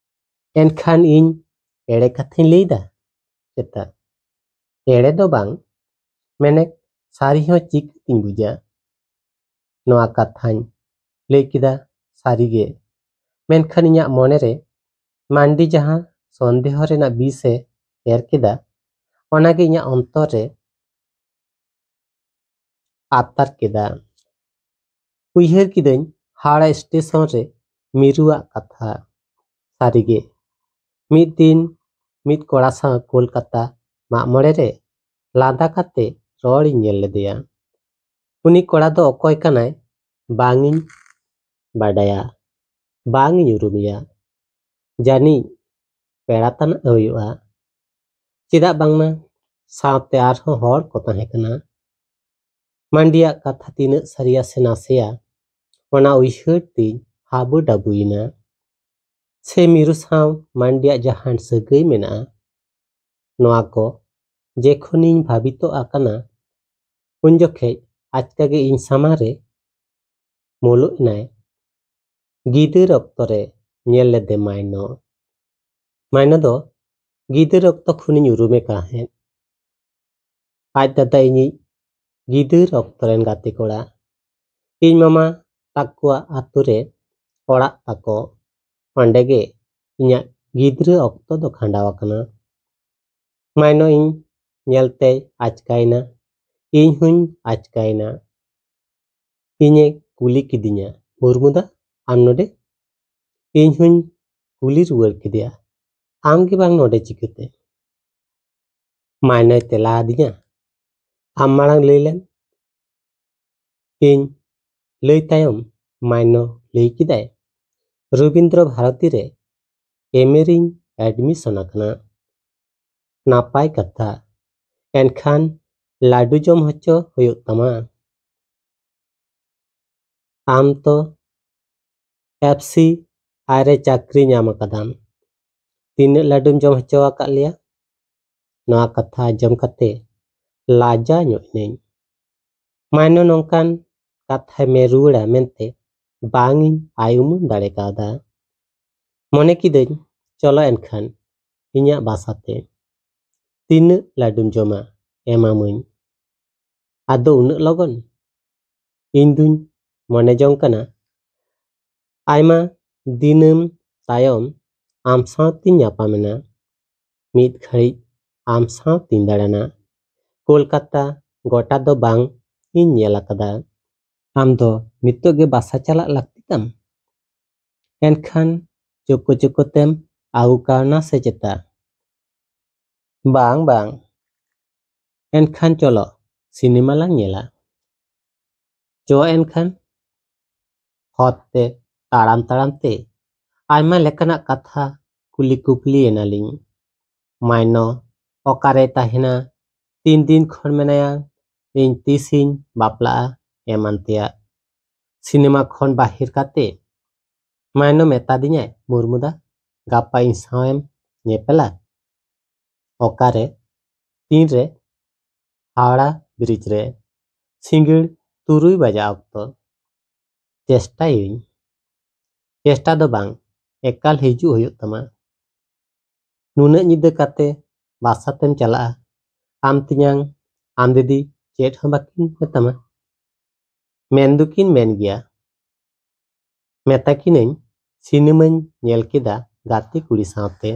"ᱮᱱᱠᱷᱟᱱ ᱤᱧ ᱮᱲᱮ ᱠᱟᱛᱷᱟᱧ ᱞᱟᱹᱭᱫᱟ ᱪᱮᱛᱟ?" "ᱮᱲᱮ ᱫᱚ ᱵᱟᱝ, ᱢᱮᱱᱮᱠ ᱥᱟᱹᱨᱤ ᱦᱚᱸ ᱪᱤᱠᱟᱹᱛᱤᱧ ᱵᱩᱡᱟ?" ᱱᱚᱣᱟ ᱠᱟᱛᱷᱟᱧ ᱞᱟᱹᱭ ᱠᱮᱫᱟ ᱥᱟᱹᱨᱤᱜᱮ, ᱢᱮᱱᱠᱷᱟᱱ ᱤᱧᱟᱹᱜ ᱢᱚᱱᱮᱨᱮ ᱢᱟᱱᱰᱤ ᱡᱟᱦᱟᱸ ᱥᱚᱱᱫᱮᱦᱚ ᱨᱮᱱᱟᱜ ᱵᱤᱥ ᱮ ᱮᱨ ᱠᱮᱫᱟ, ᱚᱱᱟᱜᱮ ᱤᱧᱟᱹᱜ ᱚᱱᱛᱚᱨ ᱨᱮ ᱟᱛᱟᱨ ᱠᱮᱫᱟ᱾ ᱩᱭᱦᱟᱹᱨ ᱠᱤᱫᱟᱹᱧ ᱦᱟᱣᱲᱟ ᱥᱴᱮᱥᱚᱱ ᱨᱮ ᱢᱤᱨᱩᱣᱟᱜ ᱠᱟᱛᱷᱟ᱾ ᱥᱟᱹᱨᱤᱜᱮ, ᱢᱤᱫ ᱫᱤᱱ ᱢᱤᱫ ᱠᱚᱲᱟ ᱥᱟᱶ ᱠᱳᱞᱠᱟᱛᱟ ᱢᱟᱜ ᱢᱚᱬᱮ ᱨᱮ ᱞᱟᱸᱫᱟ ᱠᱟᱛᱮ ᱨᱚᱲᱤᱧ ᱧᱮᱞ ᱞᱮᱫᱮᱭᱟ᱾ ᱩᱱᱤ ᱠᱚᱲᱟ ᱫᱚ ᱚᱠᱚᱭ ᱠᱟᱱᱟᱭ ᱵᱟᱝ ᱤᱧ ᱵᱟᱰᱟᱭᱟ, ᱵᱟᱝ ᱤᱧ ᱩᱨᱩᱢᱮᱭᱟ᱾ ᱡᱟᱹᱱᱤᱡ ᱯᱮᱲᱟ ᱛᱟᱱᱟᱜ ᱮ ᱦᱩᱭᱩᱜᱼᱟ᱾ ᱪᱮᱫᱟᱜ ᱵᱟᱝᱢᱟ ᱥᱟᱶᱛᱮ ᱟᱨᱦᱚᱸ ᱦᱚᱲ ᱠᱚ ᱛᱟᱦᱮᱸ ᱠᱟᱱᱟ᱾ ᱢᱟᱱᱰᱤᱭᱟᱜ ᱠᱟᱛᱷᱟ ᱛᱤᱱᱟᱹᱜ ᱥᱟᱹᱨᱤᱭᱟ ᱥᱮ ᱱᱟᱥᱮᱭᱟ, ᱚᱱᱟ ᱩᱭᱦᱟᱹᱨ ᱛᱤᱧ ᱦᱟᱹᱵᱩ ᱰᱟᱹᱵᱩᱭᱮᱱᱟ᱾ ᱥᱮ ᱢᱤᱨᱩ ᱥᱟᱶ ᱢᱟᱱᱰᱤᱭᱟᱜ ᱡᱟᱦᱟᱱ ᱥᱟᱹᱜᱟᱹᱭ ᱢᱮᱱᱟᱜᱼᱟ, ᱱᱚᱣᱟ ᱠᱚ ᱡᱮᱠᱷᱚᱱᱤᱧ ᱵᱷᱟᱵᱤᱛᱚᱜ ᱟᱠᱟᱱᱟ, ᱩᱱ ᱡᱚᱠᱷᱮᱡ ᱟᱪᱠᱟ ᱜᱮ ᱤᱧ ᱥᱟᱢᱟᱝ ᱨᱮ ᱢᱩᱞᱩᱜ ᱮᱱᱟᱭ᱾ ᱜᱤᱫᱟᱹᱨ ᱚᱠᱛᱚ ᱨᱮ ᱧᱮᱞ ᱞᱮᱫᱮ ᱢᱟᱭᱱᱚ᱾ ᱢᱟᱭᱱᱚ ᱫᱚ ᱜᱤᱫᱟᱹᱨ ᱚᱠᱛᱚ ᱠᱷᱚᱱᱤᱧ ᱩᱨᱩᱢᱮ ᱛᱟᱦᱮᱸᱫ᱾ ᱟᱡ ᱫᱟᱫᱟ ᱤᱧᱤᱡ ᱜᱤᱫᱟᱹᱨ ᱚᱠᱛᱚ ᱨᱮᱱ ᱜᱟᱛᱮ ᱠᱚᱲᱟ᱾ ᱤᱧ ᱢᱟᱢᱟ ᱛᱟᱠᱚᱣᱟᱜ ᱟᱛᱳ ᱨᱮ ᱚᱲᱟᱜ ᱛᱟᱠᱚ᱾ ᱚᱸᱰᱮ ᱜᱮ ᱤᱧᱟᱹᱜ ᱜᱤᱫᱽᱨᱟᱹ ᱚᱠᱛᱚ ᱫᱚ ᱠᱷᱟᱸᱰᱟᱣ ᱟᱠᱟᱱᱟ᱾ ᱢᱟᱭᱱᱚ ᱤᱧ ᱧᱮᱞᱛᱮᱭ ᱟᱪᱠᱟᱭᱮᱱᱟ᱾ ᱤᱧ ᱦᱚᱸᱧ ᱟᱪᱠᱟᱭᱮᱱᱟ᱾ ᱤᱧᱮ ᱠᱩᱞᱤ ᱠᱤᱫᱤᱧᱟ, "ᱢᱩᱨᱢᱩ ᱫᱟ, ᱟᱢ ᱱᱚᱰᱮ?" ᱤᱧ ᱦᱚᱸᱧ ᱠᱩᱞᱤ ᱨᱩᱣᱟᱹᱲ ᱠᱮᱫᱮᱭᱟ, "ᱟᱢ ᱜᱮ ᱵᱟᱝ ᱱᱚᱰᱮ ᱪᱤᱠᱟᱹᱛᱮ?" ᱢᱟᱭᱱᱚᱭ ᱛᱮᱞᱟ ᱟᱹᱫᱤᱧᱟ, "ᱟᱢ ᱢᱟᱲᱟᱝ ᱞᱟᱹᱭ ᱞᱮᱢ᱾" ᱤᱧ ᱞᱟᱹᱭ ᱛᱟᱭᱚᱢ ᱢᱟᱭᱱᱚ ᱞᱟᱹᱭ ᱠᱮᱫᱟᱭ, "ᱨᱚᱵᱤᱱᱫᱨᱚ ᱵᱷᱟᱨᱚᱛᱤ ᱨᱮ ᱮᱢ ᱮ ᱨᱤᱧ ᱮᱰᱢᱤᱥᱚᱱ ᱟᱠᱟᱱᱟ᱾" "ᱱᱟᱯᱟᱭ ᱠᱟᱛᱷᱟ, ᱮᱱᱠᱷᱟᱱ ᱞᱟᱹᱰᱩ ᱡᱚᱢ ᱦᱚᱪᱚ ᱦᱩᱭᱩᱜ ᱛᱟᱢᱟ᱾ ᱟᱢ ᱛᱚ ᱮᱯᱷ ᱥᱤ ᱟᱭ ᱨᱮ ᱪᱟᱹᱠᱨᱤ ᱧᱟᱢ ᱟᱠᱟᱫᱟᱢ, ᱛᱤᱱᱟᱹᱜ ᱞᱟᱹᱰᱩᱢ ᱡᱚᱢ ᱦᱚᱪᱚ ᱟᱠᱟᱫ ᱞᱮᱭᱟ?" ᱱᱚᱣᱟ ᱠᱟᱛᱷᱟ ᱟᱸᱡᱚᱢ ᱠᱟᱛᱮ ᱞᱟᱡᱟ ᱧᱚᱜ ᱮᱱᱟᱹᱧ᱾ ᱢᱟᱭᱱᱚ ᱱᱚᱝᱠᱟᱱ ᱠᱟᱛᱷᱟᱭ ᱢᱮᱱ ᱨᱩᱣᱟᱹᱲᱟ ᱢᱮᱱᱛᱮ ᱵᱟᱝ ᱤᱧ ᱟᱭ ᱩᱢᱟᱹᱱ ᱫᱟᱲᱮ ᱠᱟᱣᱫᱟ᱾ ᱢᱚᱱᱮ ᱠᱤᱫᱟᱹᱧ, ᱪᱚᱞᱚ ᱮᱱᱠᱷᱟᱱ ᱤᱧᱟᱹᱜ ᱵᱟᱥᱟᱛᱮ᱾ ᱛᱤᱱᱟᱹᱜ ᱞᱟᱹᱰᱩᱢ ᱡᱚᱢᱟ, ᱮᱢᱟᱢᱟᱹᱧ᱾ ᱟᱫᱚ ᱩᱱᱟᱹᱜ ᱞᱚᱜᱚᱱ? ᱤᱧ ᱫᱩᱧ ᱢᱚᱱᱮ ᱡᱚᱝ ᱠᱟᱱᱟ, ᱟᱭᱢᱟ ᱫᱤᱱᱟᱹᱢ ᱛᱟᱭᱚᱢ ᱟᱢ ᱥᱟᱶᱛᱤᱧ ᱧᱟᱯᱟᱢᱮᱱᱟ᱾ ᱢᱤᱫ ᱜᱷᱟᱹᱲᱤᱡ ᱟᱢ ᱥᱟᱶᱛᱤᱧ ᱫᱟᱬᱟᱱᱟ᱾ ᱠᱳᱞᱠᱟᱛᱟ ᱜᱚᱴᱟ ᱫᱚ ᱵᱟᱝ ᱤᱧ ᱧᱮᱞ ᱟᱠᱟᱫᱟ᱾ ᱟᱢ ᱫᱚ ᱱᱤᱛᱚᱜ ᱜᱮ ᱵᱟᱥᱟ ᱪᱟᱞᱟᱜ ᱞᱟᱹᱠᱛᱤ ᱛᱟᱢ? ᱮᱱᱠᱷᱟᱱ ᱪᱳᱠᱳ ᱪᱳᱠᱳ ᱛᱮᱢ ᱟᱹᱜᱩ ᱠᱟᱣᱱᱟ ᱥᱮ ᱪᱮᱛᱟ? ᱵᱟᱝ, ᱵᱟᱝ᱾ ᱮᱱᱠᱷᱟᱱ ᱪᱚᱞᱚ, ᱥᱤᱱᱮᱢᱟ ᱞᱟᱝ ᱧᱮᱞᱟ᱾ ᱪᱚ ᱮᱱᱠᱷᱟᱱ᱾ ᱦᱚᱨ ᱛᱮ ᱛᱟᱲᱟᱢ ᱛᱟᱲᱟᱢ ᱛᱮ ᱟᱭᱢᱟ ᱞᱮᱠᱟᱱᱟᱜ ᱠᱟᱛᱷᱟ ᱠᱩᱞᱤ ᱠᱩᱯᱞᱤ ᱮᱱᱟᱞᱤᱧ᱾ ᱢᱟᱭᱱᱚ ᱚᱠᱟᱨᱮᱭ ᱛᱟᱦᱮᱱᱟ, ᱛᱤᱱ ᱫᱤᱱ ᱠᱷᱚᱱ ᱢᱮᱱᱟᱭᱟ, ᱤᱧ ᱛᱤᱥᱤᱧ ᱵᱟᱯᱞᱟᱜᱼᱟ, ᱮᱢᱟᱱ ᱛᱮᱭᱟᱜ᱾ ᱥᱤᱱᱮᱢᱟ ᱠᱷᱚᱱ ᱵᱟᱦᱮᱨ ᱠᱟᱛᱮ ᱢᱟᱭᱱᱚ ᱢᱮᱛᱟᱫᱤᱧᱟᱭ, "ᱢᱩᱨᱢᱩ ᱫᱟ, ᱜᱟᱯᱟ ᱤᱧ ᱥᱟᱶᱮᱢ ᱧᱮᱯᱮᱞᱟ?" "ᱚᱠᱟᱨᱮ? ᱛᱤᱱᱨᱮ?" "ᱦᱟᱣᱲᱟ ᱵᱨᱤᱡᱽ ᱨᱮ ᱥᱤᱸᱜᱟᱹᱲ ᱛᱩᱨᱩᱭ ᱵᱟᱡᱟ ᱚᱠᱛᱚ᱾ ᱪᱮᱥᱴᱟᱭᱟᱹᱧ᱾ ᱪᱮᱥᱴᱟ ᱫᱚ ᱵᱟᱝ, ᱮᱠᱟᱞ ᱦᱤᱡᱩᱜ ᱦᱩᱭᱩᱜ ᱛᱟᱢᱟ᱾ ᱱᱩᱱᱟᱹᱜ ᱧᱤᱫᱟᱹ ᱠᱟᱛᱮ ᱵᱟᱥᱟᱛᱮᱢ ᱪᱟᱞᱟᱜᱼᱟ? ᱟᱢ ᱛᱮᱧᱟᱝ, ᱟᱢ ᱫᱤᱫᱤ ᱪᱮᱫ ᱦᱚᱸ ᱵᱟᱹᱠᱤᱱ ᱢᱮᱛᱟᱢᱟ?" ᱢᱮᱱ ᱫᱚᱠᱤᱱ ᱢᱮᱱ ᱜᱮᱭᱟ, ᱢᱮᱛᱟ ᱠᱤᱱᱟᱹᱧ ᱥᱤᱱᱮᱢᱟᱧ ᱧᱮᱞ ᱠᱮᱫᱟ ᱜᱟᱛᱮ ᱠᱩᱲᱤ ᱥᱟᱶᱛᱮ᱾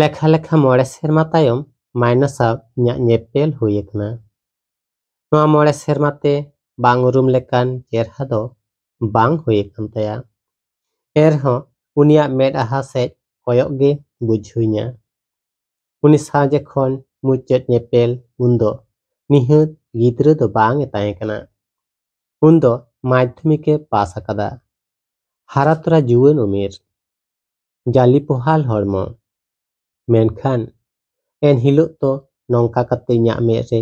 ᱞᱮᱠᱷᱟ ᱞᱮᱠᱷᱟ ᱢᱚᱬᱮ ᱥᱮᱨᱢᱟ ᱛᱟᱭᱚᱢ ᱢᱟᱭᱱᱚ ᱥᱟᱶ ᱤᱧᱟᱹᱜ ᱧᱮᱯᱮᱞ ᱦᱩᱭ ᱟᱠᱟᱱᱟ᱾ ᱱᱚᱣᱟ ᱢᱚᱬᱮ ᱥᱮᱨᱢᱟ ᱛᱮ ᱵᱟᱝ ᱩᱨᱩᱢ ᱞᱮᱠᱟᱱ ᱪᱮᱦᱨᱟ ᱫᱚ ᱵᱟᱝ ᱦᱩᱭ ᱟᱠᱟᱱ ᱛᱟᱭᱟ᱾ ᱮᱱᱨᱮᱦᱚᱸ ᱩᱱᱤᱭᱟᱜ ᱢᱮᱫᱦᱟ ᱥᱮᱫ ᱠᱚᱭᱚᱜ ᱜᱮ ᱵᱩᱡᱷᱟᱹᱣᱤᱧᱟ᱾ ᱩᱱᱤ ᱥᱟᱶ ᱡᱚᱠᱷᱚᱱ ᱢᱩᱪᱟᱹᱫ ᱧᱮᱯᱮᱞ, ᱩᱱᱫᱚ ᱱᱤᱦᱟᱹᱛ ᱜᱤᱫᱽᱨᱟᱹ ᱫᱚ ᱵᱟᱝ ᱮ ᱛᱟᱦᱮᱸ ᱠᱟᱱᱟ᱾ ᱩᱱᱫᱚ ᱢᱟᱫᱽᱫᱷᱚᱢᱤᱠ ᱮ ᱯᱟᱥ ᱟᱠᱟᱫᱟ᱾ ᱦᱟᱨᱟ ᱛᱚᱨᱟ ᱡᱩᱣᱟᱹᱱ ᱩᱢᱮᱨ, ᱡᱟᱹᱞᱤ ᱯᱚᱦᱟᱞ ᱦᱚᱲᱢᱚ᱾ ᱢᱮᱱᱠᱷᱟᱱ ᱮᱱ ᱦᱤᱞᱳᱜ ᱫᱚ ᱱᱚᱝᱠᱟ ᱠᱟᱛᱮ ᱤᱧᱟᱹᱜ ᱢᱮᱫ ᱨᱮ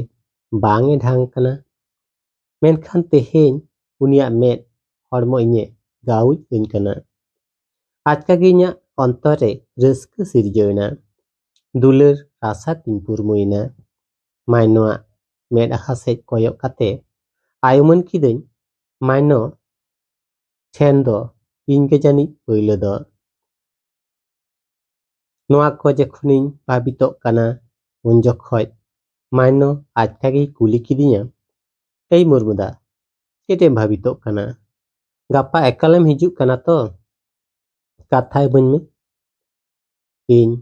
ᱵᱟᱝ ᱮ ᱰᱷᱟᱝ ᱠᱟᱱᱟ᱾ ᱢᱮᱱᱠᱷᱟᱱ ᱛᱮᱦᱮᱧ ᱩᱱᱤᱭᱟᱜ ᱢᱮᱫ ᱦᱚᱲᱢᱚ ᱤᱧᱮ ᱜᱟᱹᱣᱩᱡ ᱟᱹᱧ ᱠᱟᱱᱟ᱾ ᱟᱪᱠᱟ ᱜᱮ ᱤᱧᱟᱹᱜ ᱚᱱᱛᱚᱨ ᱨᱮ ᱨᱟᱹᱥᱠᱟᱹ ᱥᱤᱨᱡᱟᱹᱣ ᱮᱱᱟ᱾ ᱫᱩᱞᱟᱹᱲ ᱨᱟᱥᱟ ᱛᱤᱧ ᱯᱩᱨᱢᱩᱭᱮᱱᱟ᱾ ᱢᱟᱭᱱᱚᱣᱟᱜ ᱢᱮᱫᱦᱟ ᱥᱮᱫ ᱠᱚᱭᱚᱜ ᱠᱟᱛᱮ ᱟᱭᱩᱢᱟᱹᱱ ᱠᱤᱫᱟᱹᱧ, ᱢᱟᱭᱱᱚ ᱴᱷᱮᱱ ᱫᱚ ᱤᱧ ᱜᱮ ᱡᱟᱹᱱᱤᱡ ᱯᱳᱭᱞᱳ ᱫᱚ᱾ ᱱᱚᱣᱟ ᱠᱚ ᱡᱚᱠᱷᱚᱱᱤᱧ ᱵᱷᱟᱵᱤᱛᱚᱜ ᱠᱟᱱᱟ, ᱩᱱ ᱡᱚᱠᱷᱚᱡ ᱢᱟᱭᱱᱚ ᱟᱪᱠᱟ ᱜᱮᱭ ᱠᱩᱞᱤ ᱠᱤᱫᱤᱧᱟ, "ᱮᱭ ᱢᱩᱨᱢᱩᱫᱟ, ᱪᱮᱫ ᱮᱢ ᱵᱷᱟᱵᱤᱛᱚᱜ ᱠᱟᱱᱟ? ᱜᱟᱯᱟ ᱮᱠᱟᱞᱮᱢ ᱦᱤᱡᱩᱜ ᱠᱟᱱᱟ ᱛᱚ? ᱠᱟᱛᱷᱟ ᱤᱢᱟᱹᱧ ᱢᱮ᱾" ᱤᱧ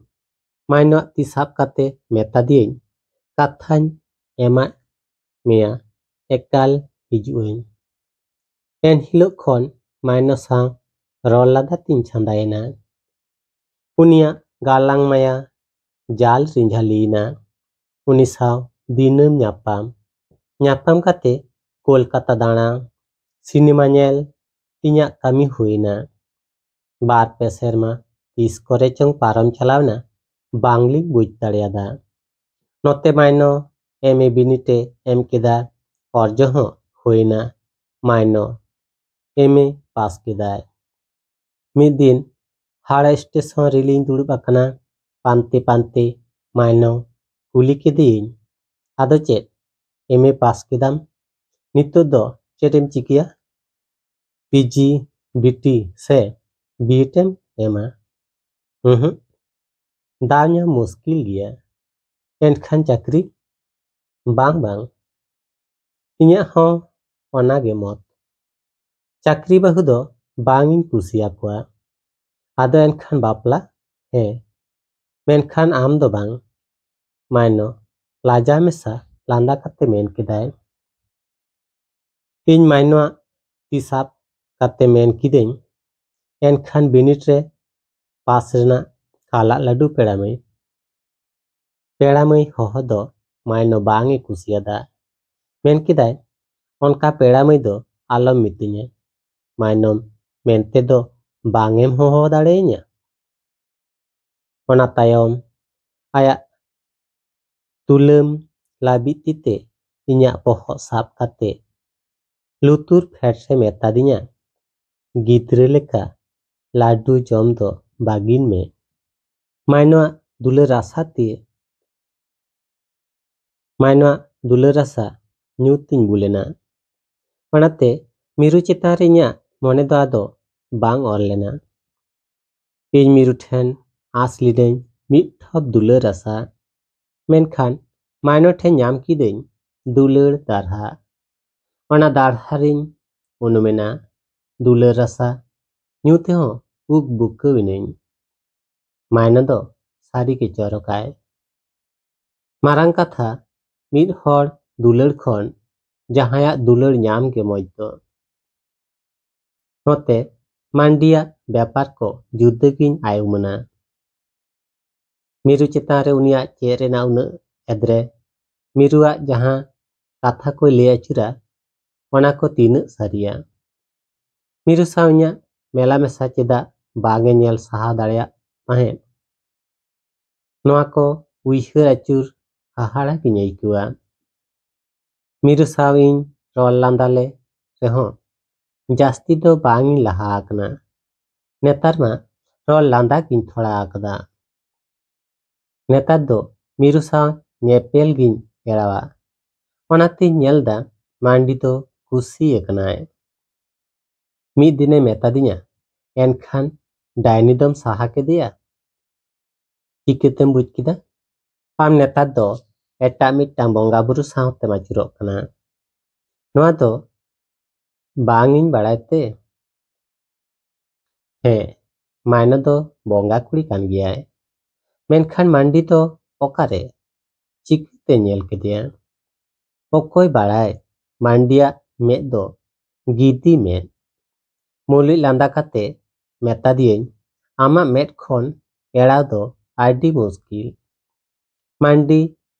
ᱢᱟᱭᱱᱚᱣᱟᱜ ᱛᱤ ᱥᱟᱵ ᱠᱟᱛᱮ ᱢᱮᱛᱟ ᱫᱤᱭᱟᱹᱧ, "ᱠᱟᱛᱷᱟᱧ ᱮᱢᱟᱫ ᱢᱮᱭᱟ, ᱮᱠᱟᱞ ᱦᱤᱡᱩᱜ ᱟᱹᱧ᱾" ᱮᱱ ᱦᱤᱞᱳᱜ ᱠᱷᱚᱱ ᱢᱟᱭᱱᱚ ᱥᱟᱶ ᱨᱚᱲ ᱞᱟᱸᱫᱟ ᱛᱤᱧ ᱪᱷᱟᱸᱫᱟᱭᱮᱱᱟ᱾ ᱩᱱᱤᱭᱟᱜ ᱜᱟᱞᱟᱝ ᱢᱟᱭᱟ ᱡᱟᱞ ᱨᱤᱧ ᱡᱷᱟᱹᱞᱤᱭᱮᱱᱟ᱾ ᱩᱱᱤ ᱥᱟᱶ ᱫᱤᱱᱟᱹᱢ ᱧᱟᱯᱟᱢ, ᱧᱟᱯᱟᱢ ᱠᱟᱛᱮ ᱠᱳᱞᱠᱟᱛᱟ ᱫᱟᱬᱟ, ᱥᱤᱱᱮᱢᱟ ᱧᱮᱞ, ᱤᱧᱟᱹᱜ ᱠᱟᱹᱢᱤ ᱦᱩᱭᱮᱱᱟ᱾ ᱵᱟᱨ ᱯᱮ ᱥᱮᱨᱢᱟ ᱛᱤᱥ ᱠᱚᱨᱮ ᱪᱚᱝ ᱯᱟᱨᱚᱢ ᱪᱟᱞᱟᱣᱱᱟ, ᱵᱟᱝᱞᱤᱧ ᱵᱩᱡᱽ ᱫᱟᱲᱮᱭᱟᱫᱟ᱾ ᱱᱚᱛᱮ ᱢᱟᱭᱱᱚ ᱮᱢ ᱮ ᱵᱤᱱᱤᱰ ᱮ ᱮᱢ ᱠᱮᱫᱟ, ᱚᱨᱡᱚ ᱦᱚᱸ ᱦᱩᱭᱱᱟ᱾ ᱢᱟᱭᱱᱚ ᱮᱢ ᱮ ᱯᱟᱥ ᱠᱮᱫᱟᱭ᱾ ᱢᱤᱫ ᱫᱤᱱ ᱦᱟᱣᱲᱟ ᱥᱴᱮᱥᱚᱱ ᱨᱮᱞᱤᱧ ᱫᱩᱲᱩᱵ ᱟᱠᱟᱱᱟ᱾ ᱯᱟᱱᱛᱮ ᱯᱟᱱᱛᱮ ᱢᱟᱭᱱᱚ ᱠᱩᱞᱤ ᱠᱮᱫᱮᱭᱟᱹᱧ, "ᱟᱫᱚ ᱪᱮᱫ, ᱮᱢ ᱮ ᱯᱟᱥ ᱠᱮᱫᱟᱢ? ᱱᱤᱛᱚᱜ ᱫᱚ ᱪᱮᱫ ᱮᱢ ᱪᱤᱠᱟᱹᱭᱟ? ᱯᱤ ᱡᱤ, ᱵᱤ ᱴᱤ ᱥᱮ ᱵᱤ ᱮᱰ ᱮᱢ ᱮᱢᱟ?" "ᱩᱸᱦᱩᱸᱜ, ᱫᱟᱣ ᱧᱟᱢ ᱢᱩᱥᱠᱤᱞ ᱜᱮᱭᱟ᱾ ᱮᱱᱠᱷᱟᱱ ᱪᱟᱹᱠᱨᱤ?" "ᱵᱟᱝ, ᱵᱟᱝ, ᱤᱧᱟᱹᱜ ᱦᱚᱸ ᱚᱱᱟ ᱜᱮ ᱢᱚᱛ᱾ ᱪᱟᱹᱠᱨᱤ ᱵᱟᱹᱦᱩ ᱫᱚ ᱵᱟᱝ ᱤᱧ ᱠᱩᱥᱤᱭᱟᱠᱚᱣᱟ᱾ ᱟᱫᱚ ᱮᱱᱠᱷᱟᱱ ᱵᱟᱯᱞᱟ? ᱦᱮᱸ, ᱢᱮᱱᱠᱷᱟᱱ ᱟᱢ ᱫᱚ ᱵᱟᱝ᱾" ᱢᱟᱭᱱᱚ ᱞᱟᱡᱟ ᱢᱮᱥᱟ ᱞᱟᱸᱫᱟ ᱠᱟᱛᱮ ᱢᱮᱱ ᱠᱮᱫᱟᱭ, ᱤᱧ ᱢᱟᱭᱱᱚᱣᱟᱜ ᱛᱤ ᱥᱟᱵ ᱠᱟᱛᱮ ᱢᱮᱱ ᱠᱤᱫᱟᱹᱧ, "ᱮᱱᱠᱷᱟᱱ ᱵᱤᱱᱤᱰ ᱨᱮ ᱯᱟᱥ ᱨᱮᱱᱟᱜ ᱠᱟᱞᱟᱜ ᱞᱟᱹᱰᱩ ᱯᱮᱲᱟ ᱢᱟᱹᱭ?" ᱯᱮᱲᱟ ᱢᱟᱹᱭ ᱦᱚᱦᱚ ᱫᱚ ᱢᱟᱭᱱᱚ ᱵᱟᱝ ᱮ ᱠᱩᱥᱤᱭᱟᱫᱟ᱾ ᱢᱮᱱ ᱠᱮᱫᱟᱭ, "ᱚᱱᱠᱟ ᱯᱮᱲᱟ ᱢᱟᱹᱭ ᱫᱚ ᱟᱞᱚᱢ ᱢᱤᱛᱟᱹᱧᱟ᱾ ᱢᱟᱭᱱᱚᱢ ᱢᱮᱱᱛᱮ ᱫᱚ ᱵᱟᱝ ᱮᱢ ᱦᱚᱦᱚ ᱫᱟᱲᱮᱭᱟᱹᱧᱟ?" ᱚᱱᱟ ᱛᱟᱭᱚᱢ ᱟᱭᱟᱜ ᱛᱩᱞᱟᱹᱢ ᱞᱟᱹᱵᱤᱫ ᱛᱤ ᱛᱮ ᱤᱧᱟᱜ ᱵᱚᱦᱚᱜ ᱥᱟᱵ ᱠᱟᱛᱮ ᱞᱩᱛᱩᱨ ᱯᱷᱮᱰ ᱨᱮ ᱢᱮᱛᱟᱫᱤᱧᱟ, "ᱜᱤᱫᱽᱨᱟᱹ ᱞᱮᱠᱟ ᱞᱟᱹᱰᱩ ᱡᱚᱢ ᱫᱚ ᱵᱟᱹᱜᱤᱱ ᱢᱮ᱾ ᱢᱟᱭᱱᱚᱣᱟᱜ ᱫᱩᱞᱟᱹᱲ ᱨᱟᱥᱟ ᱛᱮ, ᱢᱟᱭᱱᱚᱣᱟᱜ ᱫᱩᱞᱟᱹᱲ ᱨᱟᱥᱟ ᱧᱩ ᱛᱤᱧ ᱵᱩᱞᱮᱱᱟ᱾ ᱚᱱᱟᱛᱮ ᱢᱤᱨᱩ ᱪᱮᱛᱟᱱ ᱨᱮ ᱤᱧᱟᱜ ᱢᱚᱱᱮ ᱫᱚ ᱟᱫᱚ ᱵᱟᱝ ᱚᱨ ᱞᱮᱱᱟ᱾ ᱤᱧ ᱢᱤᱨᱩ ᱴᱷᱮᱱ ᱟᱸᱥ ᱞᱤᱫᱟᱹᱧ ᱢᱤᱫ ᱴᱷᱚᱯ ᱫᱩᱞᱟᱹᱲ ᱨᱟᱥᱟ, ᱢᱮᱱᱠᱷᱟᱱ ᱢᱟᱭᱱᱚ ᱴᱷᱮᱱ ᱧᱟᱢ ᱠᱤᱫᱟᱹᱧ ᱫᱩᱞᱟᱹᱲ ᱫᱟᱨᱦᱟ᱾ ᱚᱱᱟ ᱫᱟᱨᱦᱟ ᱨᱤᱧ ᱩᱱᱩᱢᱮᱱᱟ ᱫᱩᱞᱟᱹᱲ ᱨᱟᱥᱟ ᱧᱩ ᱛᱮᱦᱚᱸ ᱩᱠ ᱵᱩᱠᱟᱹᱣ ᱮᱱᱟᱹᱧ᱾ ᱢᱟᱭᱱᱚ ᱫᱚ ᱥᱟᱹᱨᱤ ᱜᱮ ᱪᱚᱨᱚᱠᱟᱭ᱾ ᱢᱟᱨᱟᱝ ᱠᱟᱛᱷᱟ, ᱢᱤᱫ ᱦᱚᱲ ᱫᱩᱞᱟᱹᱲ ᱠᱷᱚᱱ ᱡᱟᱦᱟᱸᱭᱟᱜ ᱫᱩᱞᱟᱹᱲ ᱧᱟᱢ ᱜᱮ ᱢᱚᱡᱽ ᱫᱚ᱾ ᱱᱚᱛᱮ ᱢᱟᱱᱰᱤᱭᱟᱜ ᱵᱮᱯᱟᱨ ᱠᱚ ᱡᱩᱫᱟᱹ ᱜᱤᱧ ᱟᱭ ᱩᱢᱟᱹᱱᱟ᱾ ᱢᱤᱨᱩ ᱪᱮᱛᱟᱱ ᱨᱮ ᱩᱱᱤᱭᱟᱜ ᱪᱮᱫ ᱨᱮᱱᱟᱜ ᱩᱱᱟᱹᱜ ᱮᱫᱽᱨᱮ? ᱢᱤᱨᱩᱣᱟᱜ ᱡᱟᱦᱟᱸ ᱠᱟᱛᱷᱟ ᱠᱚᱭ ᱞᱟᱹᱭ ᱟᱹᱪᱩᱨᱟ, ᱚᱱᱟ ᱠᱚ ᱛᱤᱱᱟᱹᱜ ᱥᱟᱹᱨᱤᱭᱟ? ᱢᱤᱨᱩ ᱥᱟᱶ ᱤᱧᱟᱜ ᱢᱮᱞᱟ ᱢᱮᱥᱟ ᱪᱮᱫᱟᱜ ᱵᱟᱝ ᱮ ᱧᱮᱞ ᱥᱟᱦᱟᱣ ᱫᱟᱲᱮᱭᱟᱜ ᱛᱟᱦᱮᱸᱫ? ᱱᱚᱣᱟ ᱠᱚ ᱩᱭᱦᱟᱹᱨ ᱟᱹᱪᱩᱨ ᱦᱟᱦᱟᱲᱟ ᱜᱤᱧ ᱟᱹᱭᱠᱟᱹᱣᱟ᱾ ᱢᱤᱨᱩ ᱥᱟᱶ ᱤᱧ ᱨᱚᱲ ᱞᱟᱸᱫᱟ ᱞᱮ ᱨᱮᱦᱚᱸ ᱡᱟᱹᱥᱛᱤ ᱫᱚ ᱵᱟᱝ ᱤᱧ ᱞᱟᱦᱟ ᱟᱠᱟᱱᱟ᱾ ᱱᱮᱛᱟᱨ ᱢᱟ ᱨᱚᱲ ᱞᱟᱸᱫᱟ ᱜᱤᱧ ᱛᱷᱚᱲᱟ ᱟᱠᱟᱫᱟ᱾ ᱱᱮᱛᱟᱨ ᱫᱚ ᱢᱤᱨᱩ ᱥᱟᱶ ᱧᱮᱯᱮᱞ ᱜᱤᱧ ᱮᱲᱟᱣᱟ᱾ ᱚᱱᱟᱛᱤᱧ ᱧᱮᱞ ᱫᱟ ᱢᱟᱱᱰᱤ ᱫᱚ ᱠᱩᱥᱤ ᱟᱠᱟᱱᱟᱭ᱾ ᱢᱤᱫ ᱫᱤᱱᱮ ᱢᱮᱛᱟᱫᱤᱧᱟ, "ᱮᱱᱠᱷᱟᱱ ᱰᱟᱭᱱᱤ ᱫᱚᱢ ᱥᱟᱦᱟ ᱠᱮᱫᱮᱭᱟ?" "ᱪᱤᱠᱟᱹᱛᱮᱢ ᱵᱩᱡᱽ ᱠᱮᱫᱟ? ᱟᱢ ᱱᱮᱛᱟᱨ ᱫᱚ ᱮᱴᱟᱜ ᱢᱤᱫᱴᱟᱝ ᱵᱚᱸᱜᱟ ᱵᱩᱨᱩ ᱥᱟᱶᱛᱮᱢ ᱟᱹᱪᱩᱨᱚᱜ ᱠᱟᱱᱟ᱾ ᱱᱚᱣᱟ ᱫᱚ ᱵᱟᱝ ᱤᱧ ᱵᱟᱲᱟᱭ ᱛᱮ?" "ᱦᱮᱸ, ᱢᱟᱭᱱᱟ ᱫᱚ ᱵᱚᱸᱜᱟ ᱠᱩᱲᱤ ᱠᱟᱱ ᱜᱮᱭᱟᱭ, ᱢᱮᱱᱠᱷᱟᱱ ᱢᱟᱱᱰᱤ ᱫᱚ ᱚᱠᱟᱨᱮ? ᱪᱤᱠᱟᱹᱛᱮ ᱧᱮᱞ ᱠᱮᱫᱮᱭᱟ?" ᱚᱠᱚᱭ ᱵᱟᱲᱟᱭ, ᱢᱟᱱᱰᱤᱭᱟᱜ ᱢᱮᱫ ᱫᱚ ᱜᱤᱫᱤ ᱢᱮᱫ᱾ ᱢᱩᱞᱩᱡ ᱞᱟᱸᱫᱟ ᱠᱟᱛᱮ ᱢᱮᱛᱟ ᱫᱤᱭᱟᱹᱧ, "ᱟᱢᱟᱜ ᱢᱮᱫ ᱠᱷᱚᱱ ᱮᱲᱟᱣ ᱫᱚ ᱟᱹᱰᱤ ᱢᱩᱥᱠᱤᱞ᱾ ᱢᱟᱱᱰᱤ,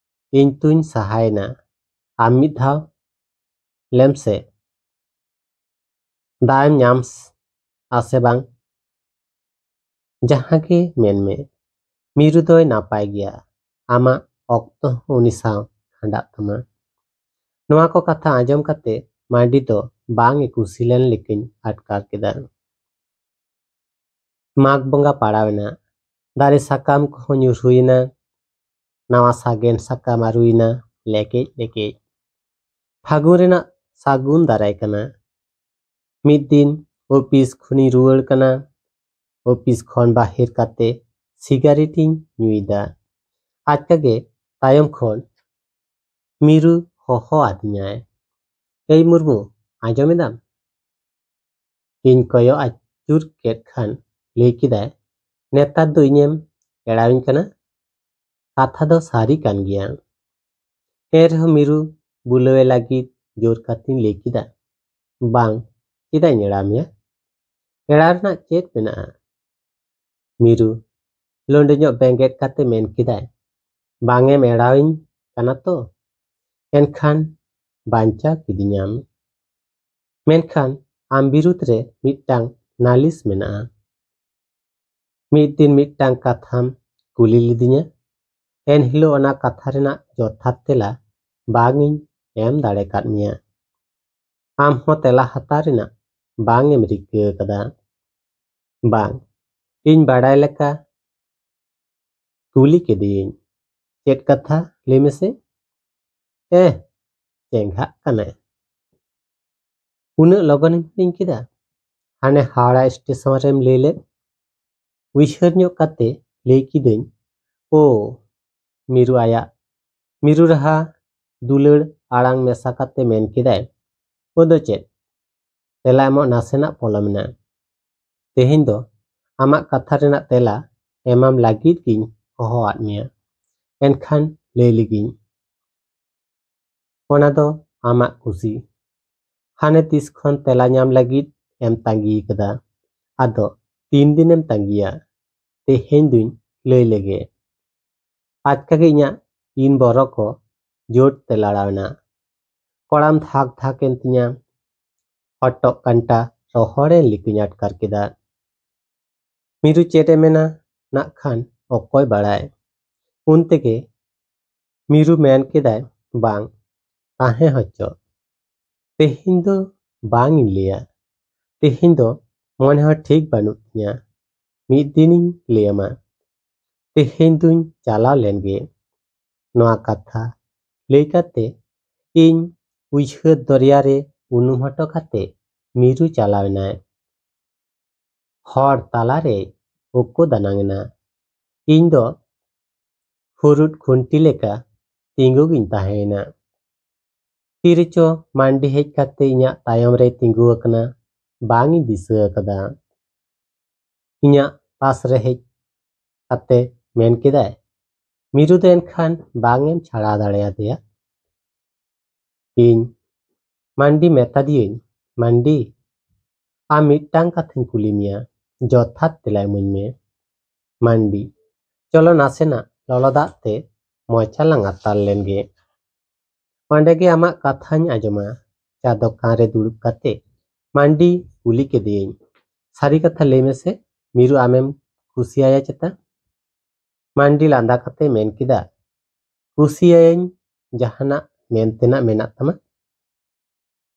ᱤᱧ ᱛᱩᱧ ᱥᱟᱦᱟᱭᱮᱱᱟ, ᱟᱢ ᱢᱤᱫ ᱫᱷᱟᱣ ᱞᱮᱢ ᱥᱮ, ᱫᱟᱣᱮᱢ ᱧᱟᱢ ᱟᱥᱮ ᱵᱟᱝ? ᱡᱟᱦᱟᱸ ᱜᱮ ᱢᱮᱱ ᱢᱮ, ᱢᱤᱨᱩ ᱫᱚᱭ ᱱᱟᱯᱟᱭ ᱜᱮᱭᱟ, ᱟᱢᱟᱜ ᱚᱠᱛᱚ ᱦᱚᱸ ᱩᱱᱤ ᱥᱟᱶ ᱠᱷᱟᱸᱰᱟᱜ ᱛᱟᱢᱟ᱾" ᱱᱚᱣᱟ ᱠᱚ ᱠᱟᱛᱷᱟ ᱟᱸᱡᱚᱢ ᱠᱟᱛᱮ ᱢᱟᱹᱱᱰᱤ ᱫᱚ ᱵᱟᱝ ᱮ ᱠᱩᱥᱤ ᱞᱮᱱ ᱞᱮᱠᱟᱧ ᱟᱴᱠᱟᱨ ᱠᱮᱫᱟ᱾ ᱢᱟᱜᱽ ᱵᱚᱸᱜᱟ ᱯᱟᱲᱟᱣᱮᱱᱟ᱾ ᱫᱟᱨᱮ ᱥᱟᱠᱟᱢ ᱠᱚᱦᱚᱸ ᱧᱩᱨᱦᱩᱭᱮᱱᱟ᱾ ᱱᱟᱣᱟ ᱥᱟᱜᱮᱱ ᱥᱟᱠᱟᱢ ᱟᱹᱨᱩᱭᱮᱱᱟ ᱞᱮᱠᱮᱡ ᱞᱮᱠᱮᱡ᱾ ᱯᱷᱟᱹᱜᱩᱱ ᱨᱮᱱᱟᱜ ᱥᱟᱹᱜᱩᱱ ᱫᱟᱨᱟᱭ ᱠᱟᱱᱟ᱾ ᱢᱤᱫ ᱫᱤᱱ ᱚᱯᱷᱤᱥ ᱠᱷᱚᱱᱤᱧ ᱨᱩᱣᱟᱹᱲ ᱠᱟᱱᱟ᱾ ᱚᱯᱷᱤᱥ ᱠᱷᱚᱱ ᱵᱟᱦᱮᱨ ᱠᱟᱛᱮ ᱥᱤᱜᱟᱨᱮᱴ ᱤᱧ ᱧᱩᱭᱮᱫᱟ᱾ ᱟᱪᱠᱟ ᱜᱮ ᱛᱟᱭᱚᱢ ᱠᱷᱚᱱ ᱢᱤᱨᱩ ᱦᱚᱦᱚ ᱟᱹᱫᱤᱧᱟᱭ, "ᱮᱭ ᱢᱩᱨᱢᱩ, ᱟᱸᱡᱚᱢ ᱮᱫᱟᱢ?" ᱤᱧ ᱠᱚᱭᱚᱜ ᱟᱹᱪᱩᱨ ᱠᱮᱫ ᱠᱷᱟᱱ ᱞᱟᱹᱭ ᱠᱮᱫᱟᱭ, "ᱱᱮᱛᱟᱨ ᱫᱚ ᱤᱧᱮᱢ ᱮᱲᱟᱣᱤᱧ ᱠᱟᱱᱟ? ᱠᱟᱛᱷᱟ ᱫᱚ ᱥᱟᱹᱨᱤ ᱠᱟᱱ ᱜᱮᱭᱟ᱾" ᱮᱱ ᱨᱮᱦᱚᱸ ᱢᱤᱨᱩ ᱵᱩᱞᱟᱹᱣᱮ ᱞᱟᱹᱜᱤᱫ ᱡᱳᱨ ᱠᱟᱛᱮᱧ ᱞᱟᱹᱭ ᱠᱮᱫᱟ, "ᱵᱟᱝ, ᱪᱮᱫᱟᱜ ᱤᱧ ᱮᱲᱟᱣ ᱢᱮᱭᱟ? ᱮᱲᱟᱣ ᱨᱮᱱᱟᱜ ᱪᱮᱫ ᱢᱮᱱᱟᱜᱼᱟ?" ᱢᱤᱨᱩ ᱞᱚᱸᱰᱮ ᱧᱚᱜ ᱵᱮᱸᱜᱮᱫ ᱠᱟᱛᱮ ᱢᱮᱱ ᱠᱮᱫᱟᱭ, "ᱵᱟᱝ ᱮᱢ ᱮᱲᱟᱣᱤᱧ ᱠᱟᱱᱟ ᱛᱚ? ᱮᱱᱠᱷᱟᱱ ᱵᱟᱧᱪᱟᱣ ᱠᱤᱫᱤᱧᱟᱢ᱾ ᱢᱮᱱᱠᱷᱟᱱ ᱟᱢ ᱵᱤᱨᱩᱫᱽ ᱨᱮ ᱢᱤᱫᱴᱟᱝ ᱱᱟᱞᱤᱥ ᱢᱮᱱᱟᱜᱼᱟ᱾ ᱢᱤᱫ ᱫᱤᱱ ᱢᱤᱫᱴᱟᱝ ᱠᱟᱛᱷᱟᱢ ᱠᱩᱞᱤ ᱞᱤᱫᱤᱧᱟ, ᱮᱱᱦᱤᱞᱳᱜ ᱚᱱᱟ ᱠᱟᱛᱷᱟ ᱨᱮᱱᱟᱜ ᱡᱚᱛᱷᱟᱛ ᱛᱮᱞᱟ ᱵᱟᱝ ᱤᱧ ᱮᱢ ᱫᱟᱲᱮ ᱠᱟᱫ ᱢᱮᱭᱟ᱾ ᱟᱢ ᱦᱚᱸ ᱛᱮᱞᱟ ᱦᱟᱛᱟᱣ ᱨᱮᱱᱟᱜ ᱵᱟᱝ ᱮᱢ ᱨᱤᱠᱟᱹ ᱟᱠᱟᱫᱟ᱾ ᱵᱟᱝ, ᱤᱧ ᱵᱟᱲᱟᱭ ᱞᱮᱠᱟ ᱠᱩᱞᱤ ᱠᱮᱫᱮᱭᱟᱹᱧ, "ᱪᱮᱫ ᱠᱟᱛᱷᱟ? ᱞᱟᱹᱭ ᱢᱮᱥᱮ?" "ᱮᱦ, ᱪᱮᱸᱜᱷᱟᱜ ᱠᱟᱱᱟᱭ᱾ ᱩᱱᱟᱹᱜ ᱞᱚᱜᱚᱱᱮᱢ ᱦᱤᱲᱤᱧ ᱠᱮᱫᱟ? ᱦᱟᱱᱮ ᱦᱟᱣᱲᱟ ᱥᱴᱮᱥᱚᱱ ᱨᱮᱢ ᱞᱟᱹᱭ ᱞᱮᱫ?" ᱩᱭᱦᱟᱹᱨ ᱧᱚᱜ ᱠᱟᱛᱮ ᱞᱟᱹᱭ ᱠᱤᱫᱟᱹᱧ, "ᱳ, ᱢᱤᱨᱩ ᱟᱭᱟᱜ ᱢᱤᱨᱩ ᱨᱟᱦᱟ ᱫᱩᱞᱟᱹᱲ ᱟᱲᱟᱝ ᱢᱮᱥᱟ ᱠᱟᱛᱮ ᱢᱮᱱ ᱠᱮᱫᱟᱭ, 'ᱚ ᱫᱚ ᱪᱮᱫ? ᱛᱮᱞᱟ ᱮᱢᱚᱜ ᱱᱟᱥᱮᱱᱟᱜ ᱯᱚᱞᱚᱢ ᱮᱱᱟ᱾ ᱛᱮᱦᱮᱧ ᱫᱚ ᱟᱢᱟᱜ ᱠᱟᱛᱷᱟ ᱨᱮᱱᱟᱜ ᱛᱮᱞᱟ ᱮᱢᱟᱢ ᱞᱟᱹᱜᱤᱫ ᱜᱤᱧ ᱦᱚᱦᱚᱣᱟᱫ ᱢᱮᱭᱟ᱾ ᱮᱱᱠᱷᱟᱱ ᱞᱟᱹᱭ ᱞᱮᱜᱤᱧ᱾ ᱚᱱᱟ ᱫᱚ ᱟᱢᱟᱜ ᱠᱩᱥᱤ᱾ ᱦᱟᱱᱮ ᱛᱤᱥ ᱠᱷᱚᱱ ᱛᱮᱞᱟ ᱧᱟᱢ ᱞᱟᱹᱜᱤᱫ ᱮᱢ ᱛᱟᱺᱜᱤ ᱠᱟᱫᱟ᱾ ᱟᱫᱚ ᱛᱤᱱ ᱫᱤᱱᱮᱢ ᱛᱟᱺᱜᱤᱭᱟ? ᱛᱮᱦᱮᱧ ᱫᱩᱧ ᱞᱟᱹᱭ ᱞᱮᱜᱮ᱾" ᱟᱪᱠᱟ ᱜᱮ ᱤᱧᱟᱹᱜ ᱤᱱ ᱵᱚᱨᱚ ᱠᱚ ᱡᱳᱨ ᱛᱮ ᱞᱟᱲᱟᱣ ᱮᱱᱟ᱾ ᱠᱚᱲᱟᱢ ᱫᱷᱟᱠ ᱫᱷᱟᱠ ᱮᱱ ᱛᱤᱧᱟ᱾ ᱦᱚᱴᱚᱜ ᱠᱟᱱᱴᱟ ᱨᱚᱦᱚᱲ ᱮᱱ ᱞᱮᱠᱟᱧ ᱟᱴᱠᱟᱨ ᱠᱮᱫᱟ᱾ ᱢᱤᱨᱩ ᱪᱮᱫ ᱮ ᱢᱮᱱᱟ ᱱᱟᱜ ᱠᱷᱟᱱ ᱚᱠᱚᱭ ᱵᱟᱲᱟᱭ᱾ ᱩᱱ ᱛᱮᱜᱮ ᱢᱤᱨᱩ ᱢᱮᱱ ᱠᱮᱫᱟᱭ, "ᱵᱟᱝ, ᱛᱟᱦᱮᱸ ᱦᱚᱪᱚ᱾ ᱛᱮᱦᱮᱧ ᱫᱚ ᱵᱟᱝ ᱤᱧ ᱞᱟᱹᱭᱟ᱾ ᱛᱮᱦᱮᱧ ᱫᱚ ᱢᱚᱱᱮ ᱦᱚᱸ ᱴᱷᱤᱠ ᱵᱟᱹᱱᱩᱜ ᱛᱤᱧᱟ᱾ ᱢᱤᱫ ᱫᱤᱱᱤᱧ ᱞᱟᱹᱭ ᱟᱢᱟ᱾ ᱛᱮᱦᱮᱧ ᱫᱩᱧ ᱪᱟᱞᱟᱣ ᱞᱮᱱ ᱜᱮ᱾" ᱱᱚᱣᱟ ᱠᱟᱛᱷᱟ ᱞᱟᱹᱭ ᱠᱟᱛᱮ ᱤᱧ ᱩᱭᱦᱟᱹᱨ ᱫᱚᱨᱭᱟ ᱨᱮ ᱩᱱᱩᱢ ᱦᱚᱴᱚ ᱠᱟᱛᱮ ᱢᱤᱨᱩ ᱪᱟᱞᱟᱣ ᱮᱱᱟᱭ᱾ ᱦᱚᱲ ᱛᱟᱞᱟᱨᱮ ᱩᱠᱩ ᱫᱟᱱᱟᱝ ᱮᱱᱟ᱾ ᱤᱧ ᱫᱚ ᱦᱩᱨᱩᱫ ᱠᱷᱩᱱᱴᱤ ᱞᱮᱠᱟ ᱛᱤᱸᱜᱩ ᱜᱤᱧ ᱛᱟᱦᱮᱸᱭᱮᱱᱟ᱾ ᱛᱤᱨᱮᱪᱚ ᱢᱟᱱᱰᱤ ᱦᱮᱡ ᱠᱟᱛᱮ ᱤᱧᱟᱹᱜ ᱛᱟᱭᱚᱢ ᱨᱮᱭ ᱛᱤᱸᱜᱩ ᱟᱠᱟᱱᱟ, ᱵᱟᱝ ᱤᱧ ᱫᱤᱥᱟᱹ ᱟᱠᱟᱫᱟ᱾ ᱤᱧᱟᱹᱜ ᱯᱟᱥ ᱨᱮ ᱦᱮᱡ ᱠᱟᱛᱮ ᱢᱮᱱ ᱠᱮᱫᱟᱭ, "ᱢᱤᱨᱩ ᱫᱚ ᱮᱱᱠᱷᱟᱱ ᱵᱟᱝ ᱮᱢ ᱪᱷᱟᱲᱟᱣ ᱫᱟᱲᱮᱭᱟᱫᱮᱭᱟ?" ᱤᱧ ᱢᱟᱱᱰᱤ ᱢᱮᱛᱟ ᱫᱤᱭᱟᱹᱧ, "ᱢᱟᱱᱰᱤ, ᱟᱢ ᱢᱤᱫᱴᱟᱝ ᱠᱟᱛᱷᱟᱧ ᱠᱩᱞᱤ ᱢᱮᱭᱟ, ᱡᱚᱛᱷᱟᱛ ᱛᱮᱞᱟ ᱤᱢᱟᱹᱧ ᱢᱮ᱾" ᱢᱟᱱᱰᱤ, ᱪᱚᱞᱚ ᱱᱟᱥᱮᱱᱟᱜ ᱞᱚᱞᱚ ᱫᱟᱜ ᱛᱮ ᱢᱚᱪᱟ ᱞᱟᱝ ᱟᱛᱟᱨ ᱞᱮᱱ ᱜᱮ᱾ ᱚᱸᱰᱮ ᱜᱮ ᱟᱢᱟᱜ ᱠᱟᱛᱷᱟᱧ ᱟᱸᱡᱚᱢᱟ᱾ ᱪᱟ ᱫᱚᱠᱟᱱ ᱨᱮ ᱫᱩᱲᱩᱵ ᱠᱟᱛᱮ ᱢᱟᱱᱰᱤ ᱠᱩᱞᱤ ᱠᱮᱫᱮᱭᱟᱹᱧ, "ᱥᱟᱹᱨᱤ ᱠᱟᱛᱷᱟ ᱞᱟᱹᱭ ᱢᱮᱥᱮ, ᱢᱤᱨᱩ ᱟᱢᱮᱢ ᱠᱩᱥᱤᱭᱟᱭᱟ ᱪᱮᱛᱟ?" ᱢᱟᱱᱰᱤ ᱞᱟᱸᱫᱟ ᱠᱟᱛᱮ ᱢᱮᱱ ᱠᱮᱫᱟ, ᱠᱩᱥᱤᱭᱟᱹᱧ ᱡᱟᱦᱟᱱᱟᱜ ᱢᱮᱱ ᱛᱮᱱᱟᱜ ᱢᱮᱱᱟᱜ ᱛᱟᱢᱟ?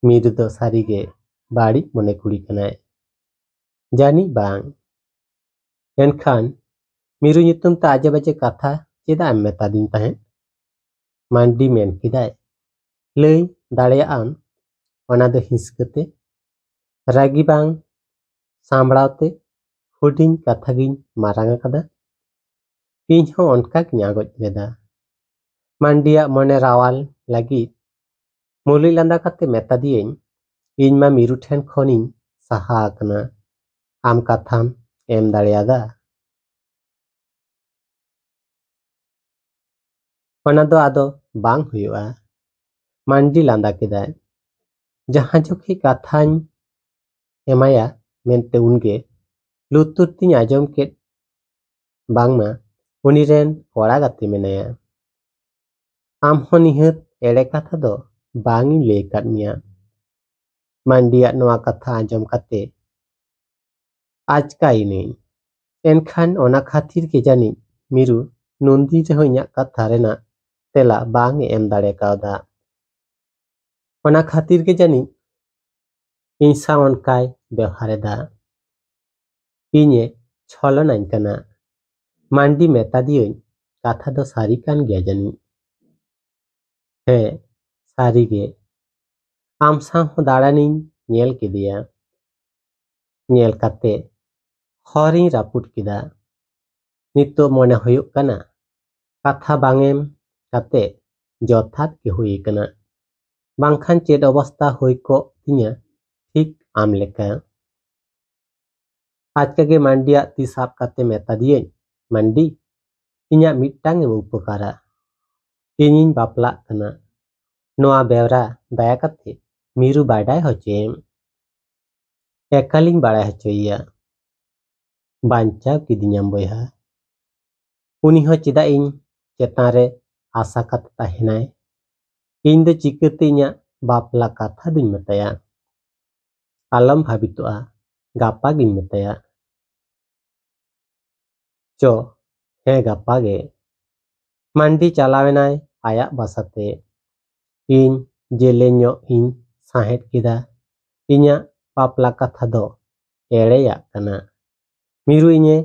ᱢᱤᱨᱩ ᱫᱚ ᱥᱟᱹᱨᱤᱜᱮ ᱵᱟᱹᱲᱤᱡ ᱢᱚᱱᱮ ᱠᱩᱲᱤ ᱠᱟᱱᱟᱭ᱾ ᱡᱟᱹᱱᱤᱡ ᱵᱟᱝ᱾ ᱮᱱᱠᱷᱟᱱ ᱢᱤᱨᱩ ᱧᱩᱛᱩᱢ ᱛᱮ ᱟᱡᱮ ᱵᱟᱡᱮ ᱠᱟᱛᱷᱟ ᱪᱮᱫᱟᱜ ᱮᱢ ᱢᱮᱛᱟᱫᱤᱧ ᱛᱟᱦᱮᱸᱫ? ᱢᱟᱱᱰᱤ ᱢᱮᱱ ᱠᱮᱫᱟᱭ, ᱞᱟᱹᱭ ᱫᱟᱲᱮᱭᱟᱜ ᱟᱢ, ᱚᱱᱟ ᱫᱚ ᱦᱤᱸᱥᱠᱟᱹ ᱛᱮ, ᱨᱟᱹᱜᱤ ᱵᱟᱝ ᱥᱟᱢᱵᱲᱟᱣ ᱛᱮ ᱦᱩᱰᱤᱧ ᱠᱟᱛᱷᱟ ᱜᱤᱧ ᱢᱟᱨᱟᱝ ᱟᱠᱟᱫᱟ᱾ ᱤᱧ ᱦᱚᱸ ᱚᱱᱠᱟ ᱜᱤᱧ ᱟᱸᱜᱚᱪ ᱞᱮᱫᱟ᱾ ᱢᱟᱱᱰᱤᱭᱟᱜ ᱢᱚᱱᱮ ᱨᱟᱣᱟᱞ ᱞᱟᱹᱜᱤᱫ ᱢᱩᱞᱩᱡ ᱞᱟᱸᱫᱟ ᱠᱟᱛᱮ ᱢᱮᱛᱟ ᱫᱤᱭᱟᱹᱧ, ᱤᱧ ᱢᱟ ᱢᱤᱨᱩ ᱴᱷᱮᱱ ᱠᱷᱚᱱᱤᱧ ᱥᱟᱦᱟ ᱟᱠᱟᱱᱟ᱾ ᱟᱢ ᱠᱟᱛᱷᱟᱢ ᱮᱢ ᱫᱟᱲᱮᱭᱟᱫᱟ? ᱚᱱᱟ ᱫᱚ ᱟᱫᱚ ᱵᱟᱝ ᱦᱩᱭᱩᱜᱼᱟ᱾ ᱢᱟᱱᱰᱤ ᱞᱟᱸᱫᱟ ᱠᱮᱫᱟᱭ᱾ ᱡᱟᱦᱟᱸ ᱡᱚᱠᱷᱮᱡ ᱠᱟᱛᱷᱟᱧ ᱮᱢᱟᱭᱟ ᱢᱮᱱᱛᱮ ᱩᱱᱜᱮ ᱞᱩᱛᱩᱨ ᱛᱤᱧ ᱟᱸᱡᱚᱢ ᱠᱮᱫ ᱵᱟᱝᱢᱟ ᱩᱱᱤ ᱨᱮᱱ ᱠᱚᱲᱟ ᱜᱟᱛᱮ ᱢᱮᱱᱟᱭᱟ᱾ ᱟᱢ ᱦᱚᱸ ᱱᱤᱦᱟᱹᱛ ᱮᱲᱮ ᱠᱟᱛᱷᱟ ᱫᱚ ᱵᱟᱝ ᱤᱧ ᱞᱟᱹᱭ ᱟᱠᱟᱫ ᱢᱮᱭᱟ᱾ ᱢᱟᱱᱰᱤᱭᱟᱜ ᱱᱚᱣᱟ ᱠᱟᱛᱷᱟ ᱟᱸᱡᱚᱢ ᱠᱟᱛᱮ ᱟᱪᱠᱟᱭᱮᱱᱟᱹᱧ᱾ ᱮᱱᱠᱷᱟᱱ ᱚᱱᱟ ᱠᱷᱟᱹᱛᱤᱨ ᱜᱮ ᱡᱟᱹᱱᱤᱡ ᱢᱤᱨᱩ ᱱᱩᱱᱫᱤᱱ ᱨᱮᱦᱚᱸ ᱤᱧᱟᱹᱜ ᱠᱟᱛᱷᱟ ᱨᱮᱱᱟᱜ ᱛᱮᱞᱟ ᱵᱟᱝ ᱮ ᱮᱢ ᱫᱟᱲᱮ ᱠᱟᱣᱫᱟ᱾ ᱚᱱᱟ ᱠᱷᱟᱹᱛᱤᱨ ᱜᱮ ᱡᱟᱹᱱᱤᱡ ᱤᱧ ᱥᱟᱶ ᱚᱱᱠᱟᱭ ᱵᱮᱣᱦᱟᱨ ᱮᱫᱟ᱾ ᱤᱧᱮ ᱪᱷᱚᱞᱚᱱᱟᱹᱧ ᱠᱟᱱᱟ᱾ ᱢᱟᱱᱰᱤ ᱢᱮᱛᱟ ᱫᱤᱭᱟᱹᱧ, ᱠᱟᱛᱷᱟ ᱫᱚ ᱥᱟᱹᱨᱤ ᱠᱟᱱ ᱜᱮᱭᱟ ᱡᱟᱹᱱᱤᱡ᱾ ᱦᱮᱸ, ᱥᱟᱹᱨᱤ ᱜᱮ᱾ ᱟᱢ ᱥᱟᱶ ᱦᱚᱸ ᱫᱟᱬᱟᱱᱤᱧ ᱧᱮᱞ ᱠᱮᱫᱮᱭᱟ᱾ ᱧᱮᱞ ᱠᱟᱛᱮ ᱦᱚᱨᱤᱧ ᱨᱟᱹᱯᱩᱫ ᱠᱮᱫᱟ᱾ ᱱᱤᱛᱚᱜ ᱢᱚᱱᱮ ᱦᱩᱭᱩᱜ ᱠᱟᱱᱟ, ᱠᱟᱛᱷᱟ ᱵᱟᱝ ᱮᱢ ᱠᱟᱛᱮ ᱡᱚᱛᱷᱟᱛ ᱜᱮ ᱦᱩᱭ ᱟᱠᱟᱱᱟ᱾ ᱵᱟᱝᱠᱷᱟᱱ ᱪᱮᱫ ᱚᱵᱚᱥᱛᱟ ᱦᱩᱭ ᱠᱚᱜ ᱛᱤᱧᱟ ᱴᱷᱤᱠ ᱟᱢ ᱞᱮᱠᱟ᱾ ᱟᱪᱠᱟ ᱜᱮ ᱢᱟᱱᱰᱤᱭᱟᱜ ᱛᱤ ᱥᱟᱵ ᱠᱟᱛᱮ ᱢᱮᱛᱟ ᱫᱤᱭᱟᱹᱧ, ᱢᱟᱱᱰᱤ, ᱤᱧᱟᱹᱜ ᱢᱤᱫᱴᱟᱝ ᱮᱢ ᱩᱯᱚᱠᱟᱨᱟ᱾ ᱤᱧᱤᱧ ᱵᱟᱯᱞᱟᱜ ᱠᱟᱱᱟ᱾ ᱱᱚᱣᱟ ᱵᱮᱣᱨᱟ ᱫᱟᱭᱟ ᱠᱟᱛᱮ ᱢᱤᱨᱩ ᱵᱟᱰᱟᱭ ᱦᱚᱪᱚᱭᱮᱢ᱾ ᱮᱠᱟᱞᱤᱧ ᱵᱟᱲᱟᱭ ᱦᱚᱪᱚᱭᱮᱭᱟ᱾ ᱵᱟᱧᱪᱟᱣ ᱠᱤᱫᱤᱧᱟᱢ ᱵᱚᱭᱦᱟ᱾ ᱩᱱᱤ ᱦᱚᱸ ᱪᱮᱫᱟᱜ ᱤᱧ ᱪᱮᱛᱟᱱ ᱨᱮ ᱟᱥᱟ ᱠᱟᱛᱮ ᱛᱟᱦᱮᱱᱟᱭ? ᱤᱧ ᱫᱚ ᱪᱤᱠᱟᱹᱛᱮ ᱤᱧᱟᱹᱜ ᱵᱟᱯᱞᱟ ᱠᱟᱛᱷᱟ ᱫᱩᱧ ᱢᱮᱛᱟᱭᱟ? ᱟᱞᱚᱢ ᱵᱷᱟᱵᱤᱛᱚᱜᱼᱟ, ᱜᱟᱯᱟ ᱜᱤᱧ ᱢᱮᱛᱟᱭᱟ᱾ ᱪᱚ, ᱦᱮᱸ, ᱜᱟᱯᱟ ᱜᱮ᱾ ᱢᱟᱱᱰᱤ ᱪᱟᱞᱟᱣᱮᱱᱟᱭ ᱟᱭᱟᱜ ᱵᱟᱥᱟᱛᱮ᱾ ᱤᱧ ᱡᱮᱞᱮᱧ ᱧᱚᱜ ᱤᱧ ᱥᱟᱦᱮᱫ ᱠᱮᱫᱟ᱾ ᱤᱧᱟᱹᱜ ᱵᱟᱯᱞᱟ ᱠᱟᱛᱷᱟ ᱫᱚ ᱮᱲᱮᱭᱟᱜ ᱠᱟᱱᱟ᱾ ᱢᱤᱨᱩ ᱤᱧᱮ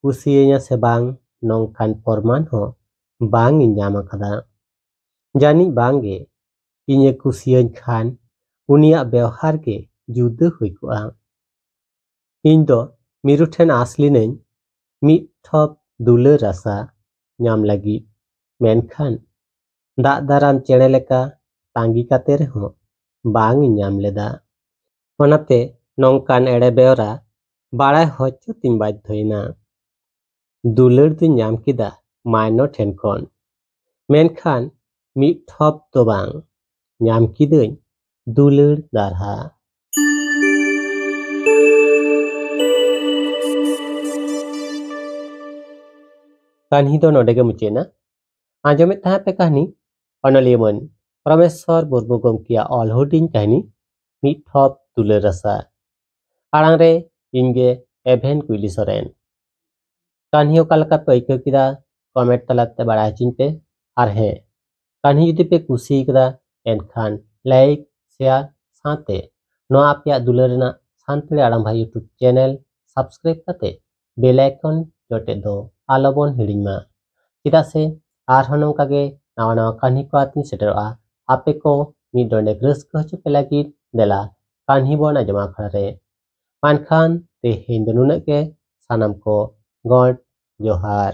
ᱠᱩᱥᱤᱭᱟᱹᱧᱟ ᱥᱮ ᱵᱟᱝ, ᱱᱚᱝᱠᱟᱱ ᱯᱨᱚᱢᱟᱱ ᱦᱚᱸ ᱵᱟᱝ ᱤᱧ ᱧᱟᱢ ᱟᱠᱟᱫᱟ᱾ ᱡᱟᱹᱱᱤᱡ ᱵᱟᱝ ᱜᱮ᱾ ᱤᱧᱮ ᱠᱩᱥᱤᱭᱟᱹᱧ ᱠᱷᱟᱱ ᱩᱱᱤᱭᱟᱜ ᱵᱮᱣᱦᱟᱨ ᱜᱮ ᱡᱩᱫᱟᱹ ᱦᱩᱭ ᱠᱚᱜᱼᱟ᱾ ᱤᱧ ᱫᱚ ᱢᱤᱨᱩ ᱴᱷᱮᱱ ᱟᱸᱥ ᱞᱤᱱᱟᱹᱧ ᱢᱤᱫ ᱴᱷᱚᱯ ᱫᱩᱞᱟᱹᱲ ᱨᱟᱥᱟ ᱧᱟᱢ ᱞᱟᱹᱜᱤᱫ, ᱢᱮᱱᱠᱷᱟᱱ ᱫᱟᱜ ᱫᱟᱨᱟᱢ ᱪᱮᱬᱮ ᱞᱮᱠᱟ ᱛᱟᱺᱜᱤ ᱠᱟᱛᱮ ᱨᱮᱦᱚᱸ ᱵᱟᱝ ᱤᱧ ᱧᱟᱢ ᱞᱮᱫᱟ᱾ ᱚᱱᱟᱛᱮ ᱱᱚᱝᱠᱟᱱ ᱮᱲᱮ ᱵᱮᱣᱨᱟ ᱵᱟᱲᱟᱭ ᱦᱚᱪᱚ ᱛᱤᱧ ᱵᱟᱫᱽᱫᱷᱚᱭᱮᱱᱟ᱾ ᱫᱩᱞᱟᱹᱲ ᱫᱚᱧ ᱧᱟᱢ ᱠᱮᱫᱟ ᱢᱟᱭᱱᱚ ᱴᱷᱮᱱ ᱠᱷᱚᱱ, ᱢᱮᱱᱠᱷᱟᱱ ᱢᱤᱫ ᱴᱷᱚᱯ ᱫᱚ ᱵᱟᱝ, ᱧᱟᱢ ᱠᱤᱫᱟᱹᱧ ᱫᱩᱞᱟᱹᱲ ᱫᱟᱨᱦᱟ᱾ ᱠᱟᱹᱦᱱᱤ ᱫᱚ ᱱᱚᱰᱮ ᱜᱮ ᱢᱩᱪᱟᱹᱫ ᱮᱱᱟ᱾ ᱟᱸᱡᱚᱢᱮᱫ ᱛᱟᱦᱮᱸ ᱯᱮ ᱠᱟᱹᱦᱱᱤ ᱚᱱᱚᱞᱤᱭᱟᱹ ᱢᱟᱹᱱ ᱨᱚᱢᱮᱥᱣᱚᱨ ᱢᱩᱨᱢᱩ ᱜᱚᱢᱠᱮᱭᱟᱜ ᱚᱞ ᱦᱩᱰᱤᱧ ᱠᱟᱹᱦᱱᱤ ᱢᱤᱫ ᱴᱷᱚᱯ ᱫᱩᱞᱟᱹᱲ ᱨᱟᱥᱟ᱾ ᱟᱲᱟᱝ ᱨᱮ ᱤᱧ ᱜᱮ ᱮᱵᱷᱮᱱ ᱠᱩᱭᱞᱤ ᱥᱚᱨᱮᱱ᱾ ᱠᱟᱹᱦᱱᱤ ᱚᱠᱟ ᱞᱮᱠᱟ ᱯᱮ ᱟᱹᱭᱠᱟᱹᱣ ᱠᱮᱫᱟ, ᱠᱚᱢᱮᱱᱴ ᱛᱟᱞᱟᱛᱮ ᱵᱟᱲᱟᱭ ᱦᱚᱪᱚᱧ ᱯᱮ᱾ ᱟᱨ ᱦᱮᱸ, ᱠᱟᱹᱦᱱᱤ ᱡᱩᱫᱤ ᱯᱮ ᱠᱩᱥᱤ ᱠᱟᱫᱟ, ᱮᱱᱠᱷᱟᱱ ᱞᱟᱭᱤᱠ, ᱥᱮᱭᱟᱨ ᱥᱟᱶᱛᱮ ᱱᱚᱣᱟ ᱟᱯᱮᱭᱟᱜ ᱫᱩᱞᱟᱹᱲ ᱨᱮᱱᱟᱜ ᱥᱟᱱᱛᱟᱲᱤ ᱟᱲᱟᱝ ᱵᱷᱟᱭ YouTube ᱪᱮᱱᱮᱞ ᱥᱟᱵᱥᱠᱨᱟᱭᱤᱵ ᱠᱟᱛᱮ ᱵᱮᱞ ᱟᱭᱠᱚᱱ ᱡᱚᱴᱮᱫ ᱫᱚ ᱟᱞᱚᱵᱚᱱ ᱦᱤᱲᱤᱧ ᱢᱟ᱾ ᱪᱮᱫᱟᱜ ᱥᱮ ᱟᱨᱦᱚᱸ ᱱᱚᱝᱠᱟ ᱜᱮ ᱱᱟᱣᱟ ᱱᱟᱣᱟ ᱠᱟᱹᱦᱱᱤ ᱠᱚ ᱟᱛᱮᱧ ᱥᱮᱴᱮᱨᱚᱜᱼᱟ ᱟᱯᱮ ᱠᱚ ᱢᱤᱫ ᱰᱚᱸᱰᱮᱠ ᱨᱟᱹᱥᱠᱟᱹ ᱦᱚᱪᱚ ᱯᱮ ᱞᱟᱹᱜᱤᱫ᱾ ᱫᱮᱞᱟ ᱠᱟᱹᱦᱱᱤ ᱵᱚᱱ ᱟᱸᱡᱚᱢᱟ ᱟᱠᱷᱲᱟ ᱨᱮ᱾ ᱢᱮᱱᱠᱷᱟᱱ ᱛᱮᱦᱮᱧ ᱫᱚ ᱱᱩᱱᱟᱹᱜ ᱜᱮ᱾ ᱥᱟᱱᱟᱢ ᱠᱚ ᱜᱚᱰ ᱡᱚᱦᱟᱨ᱾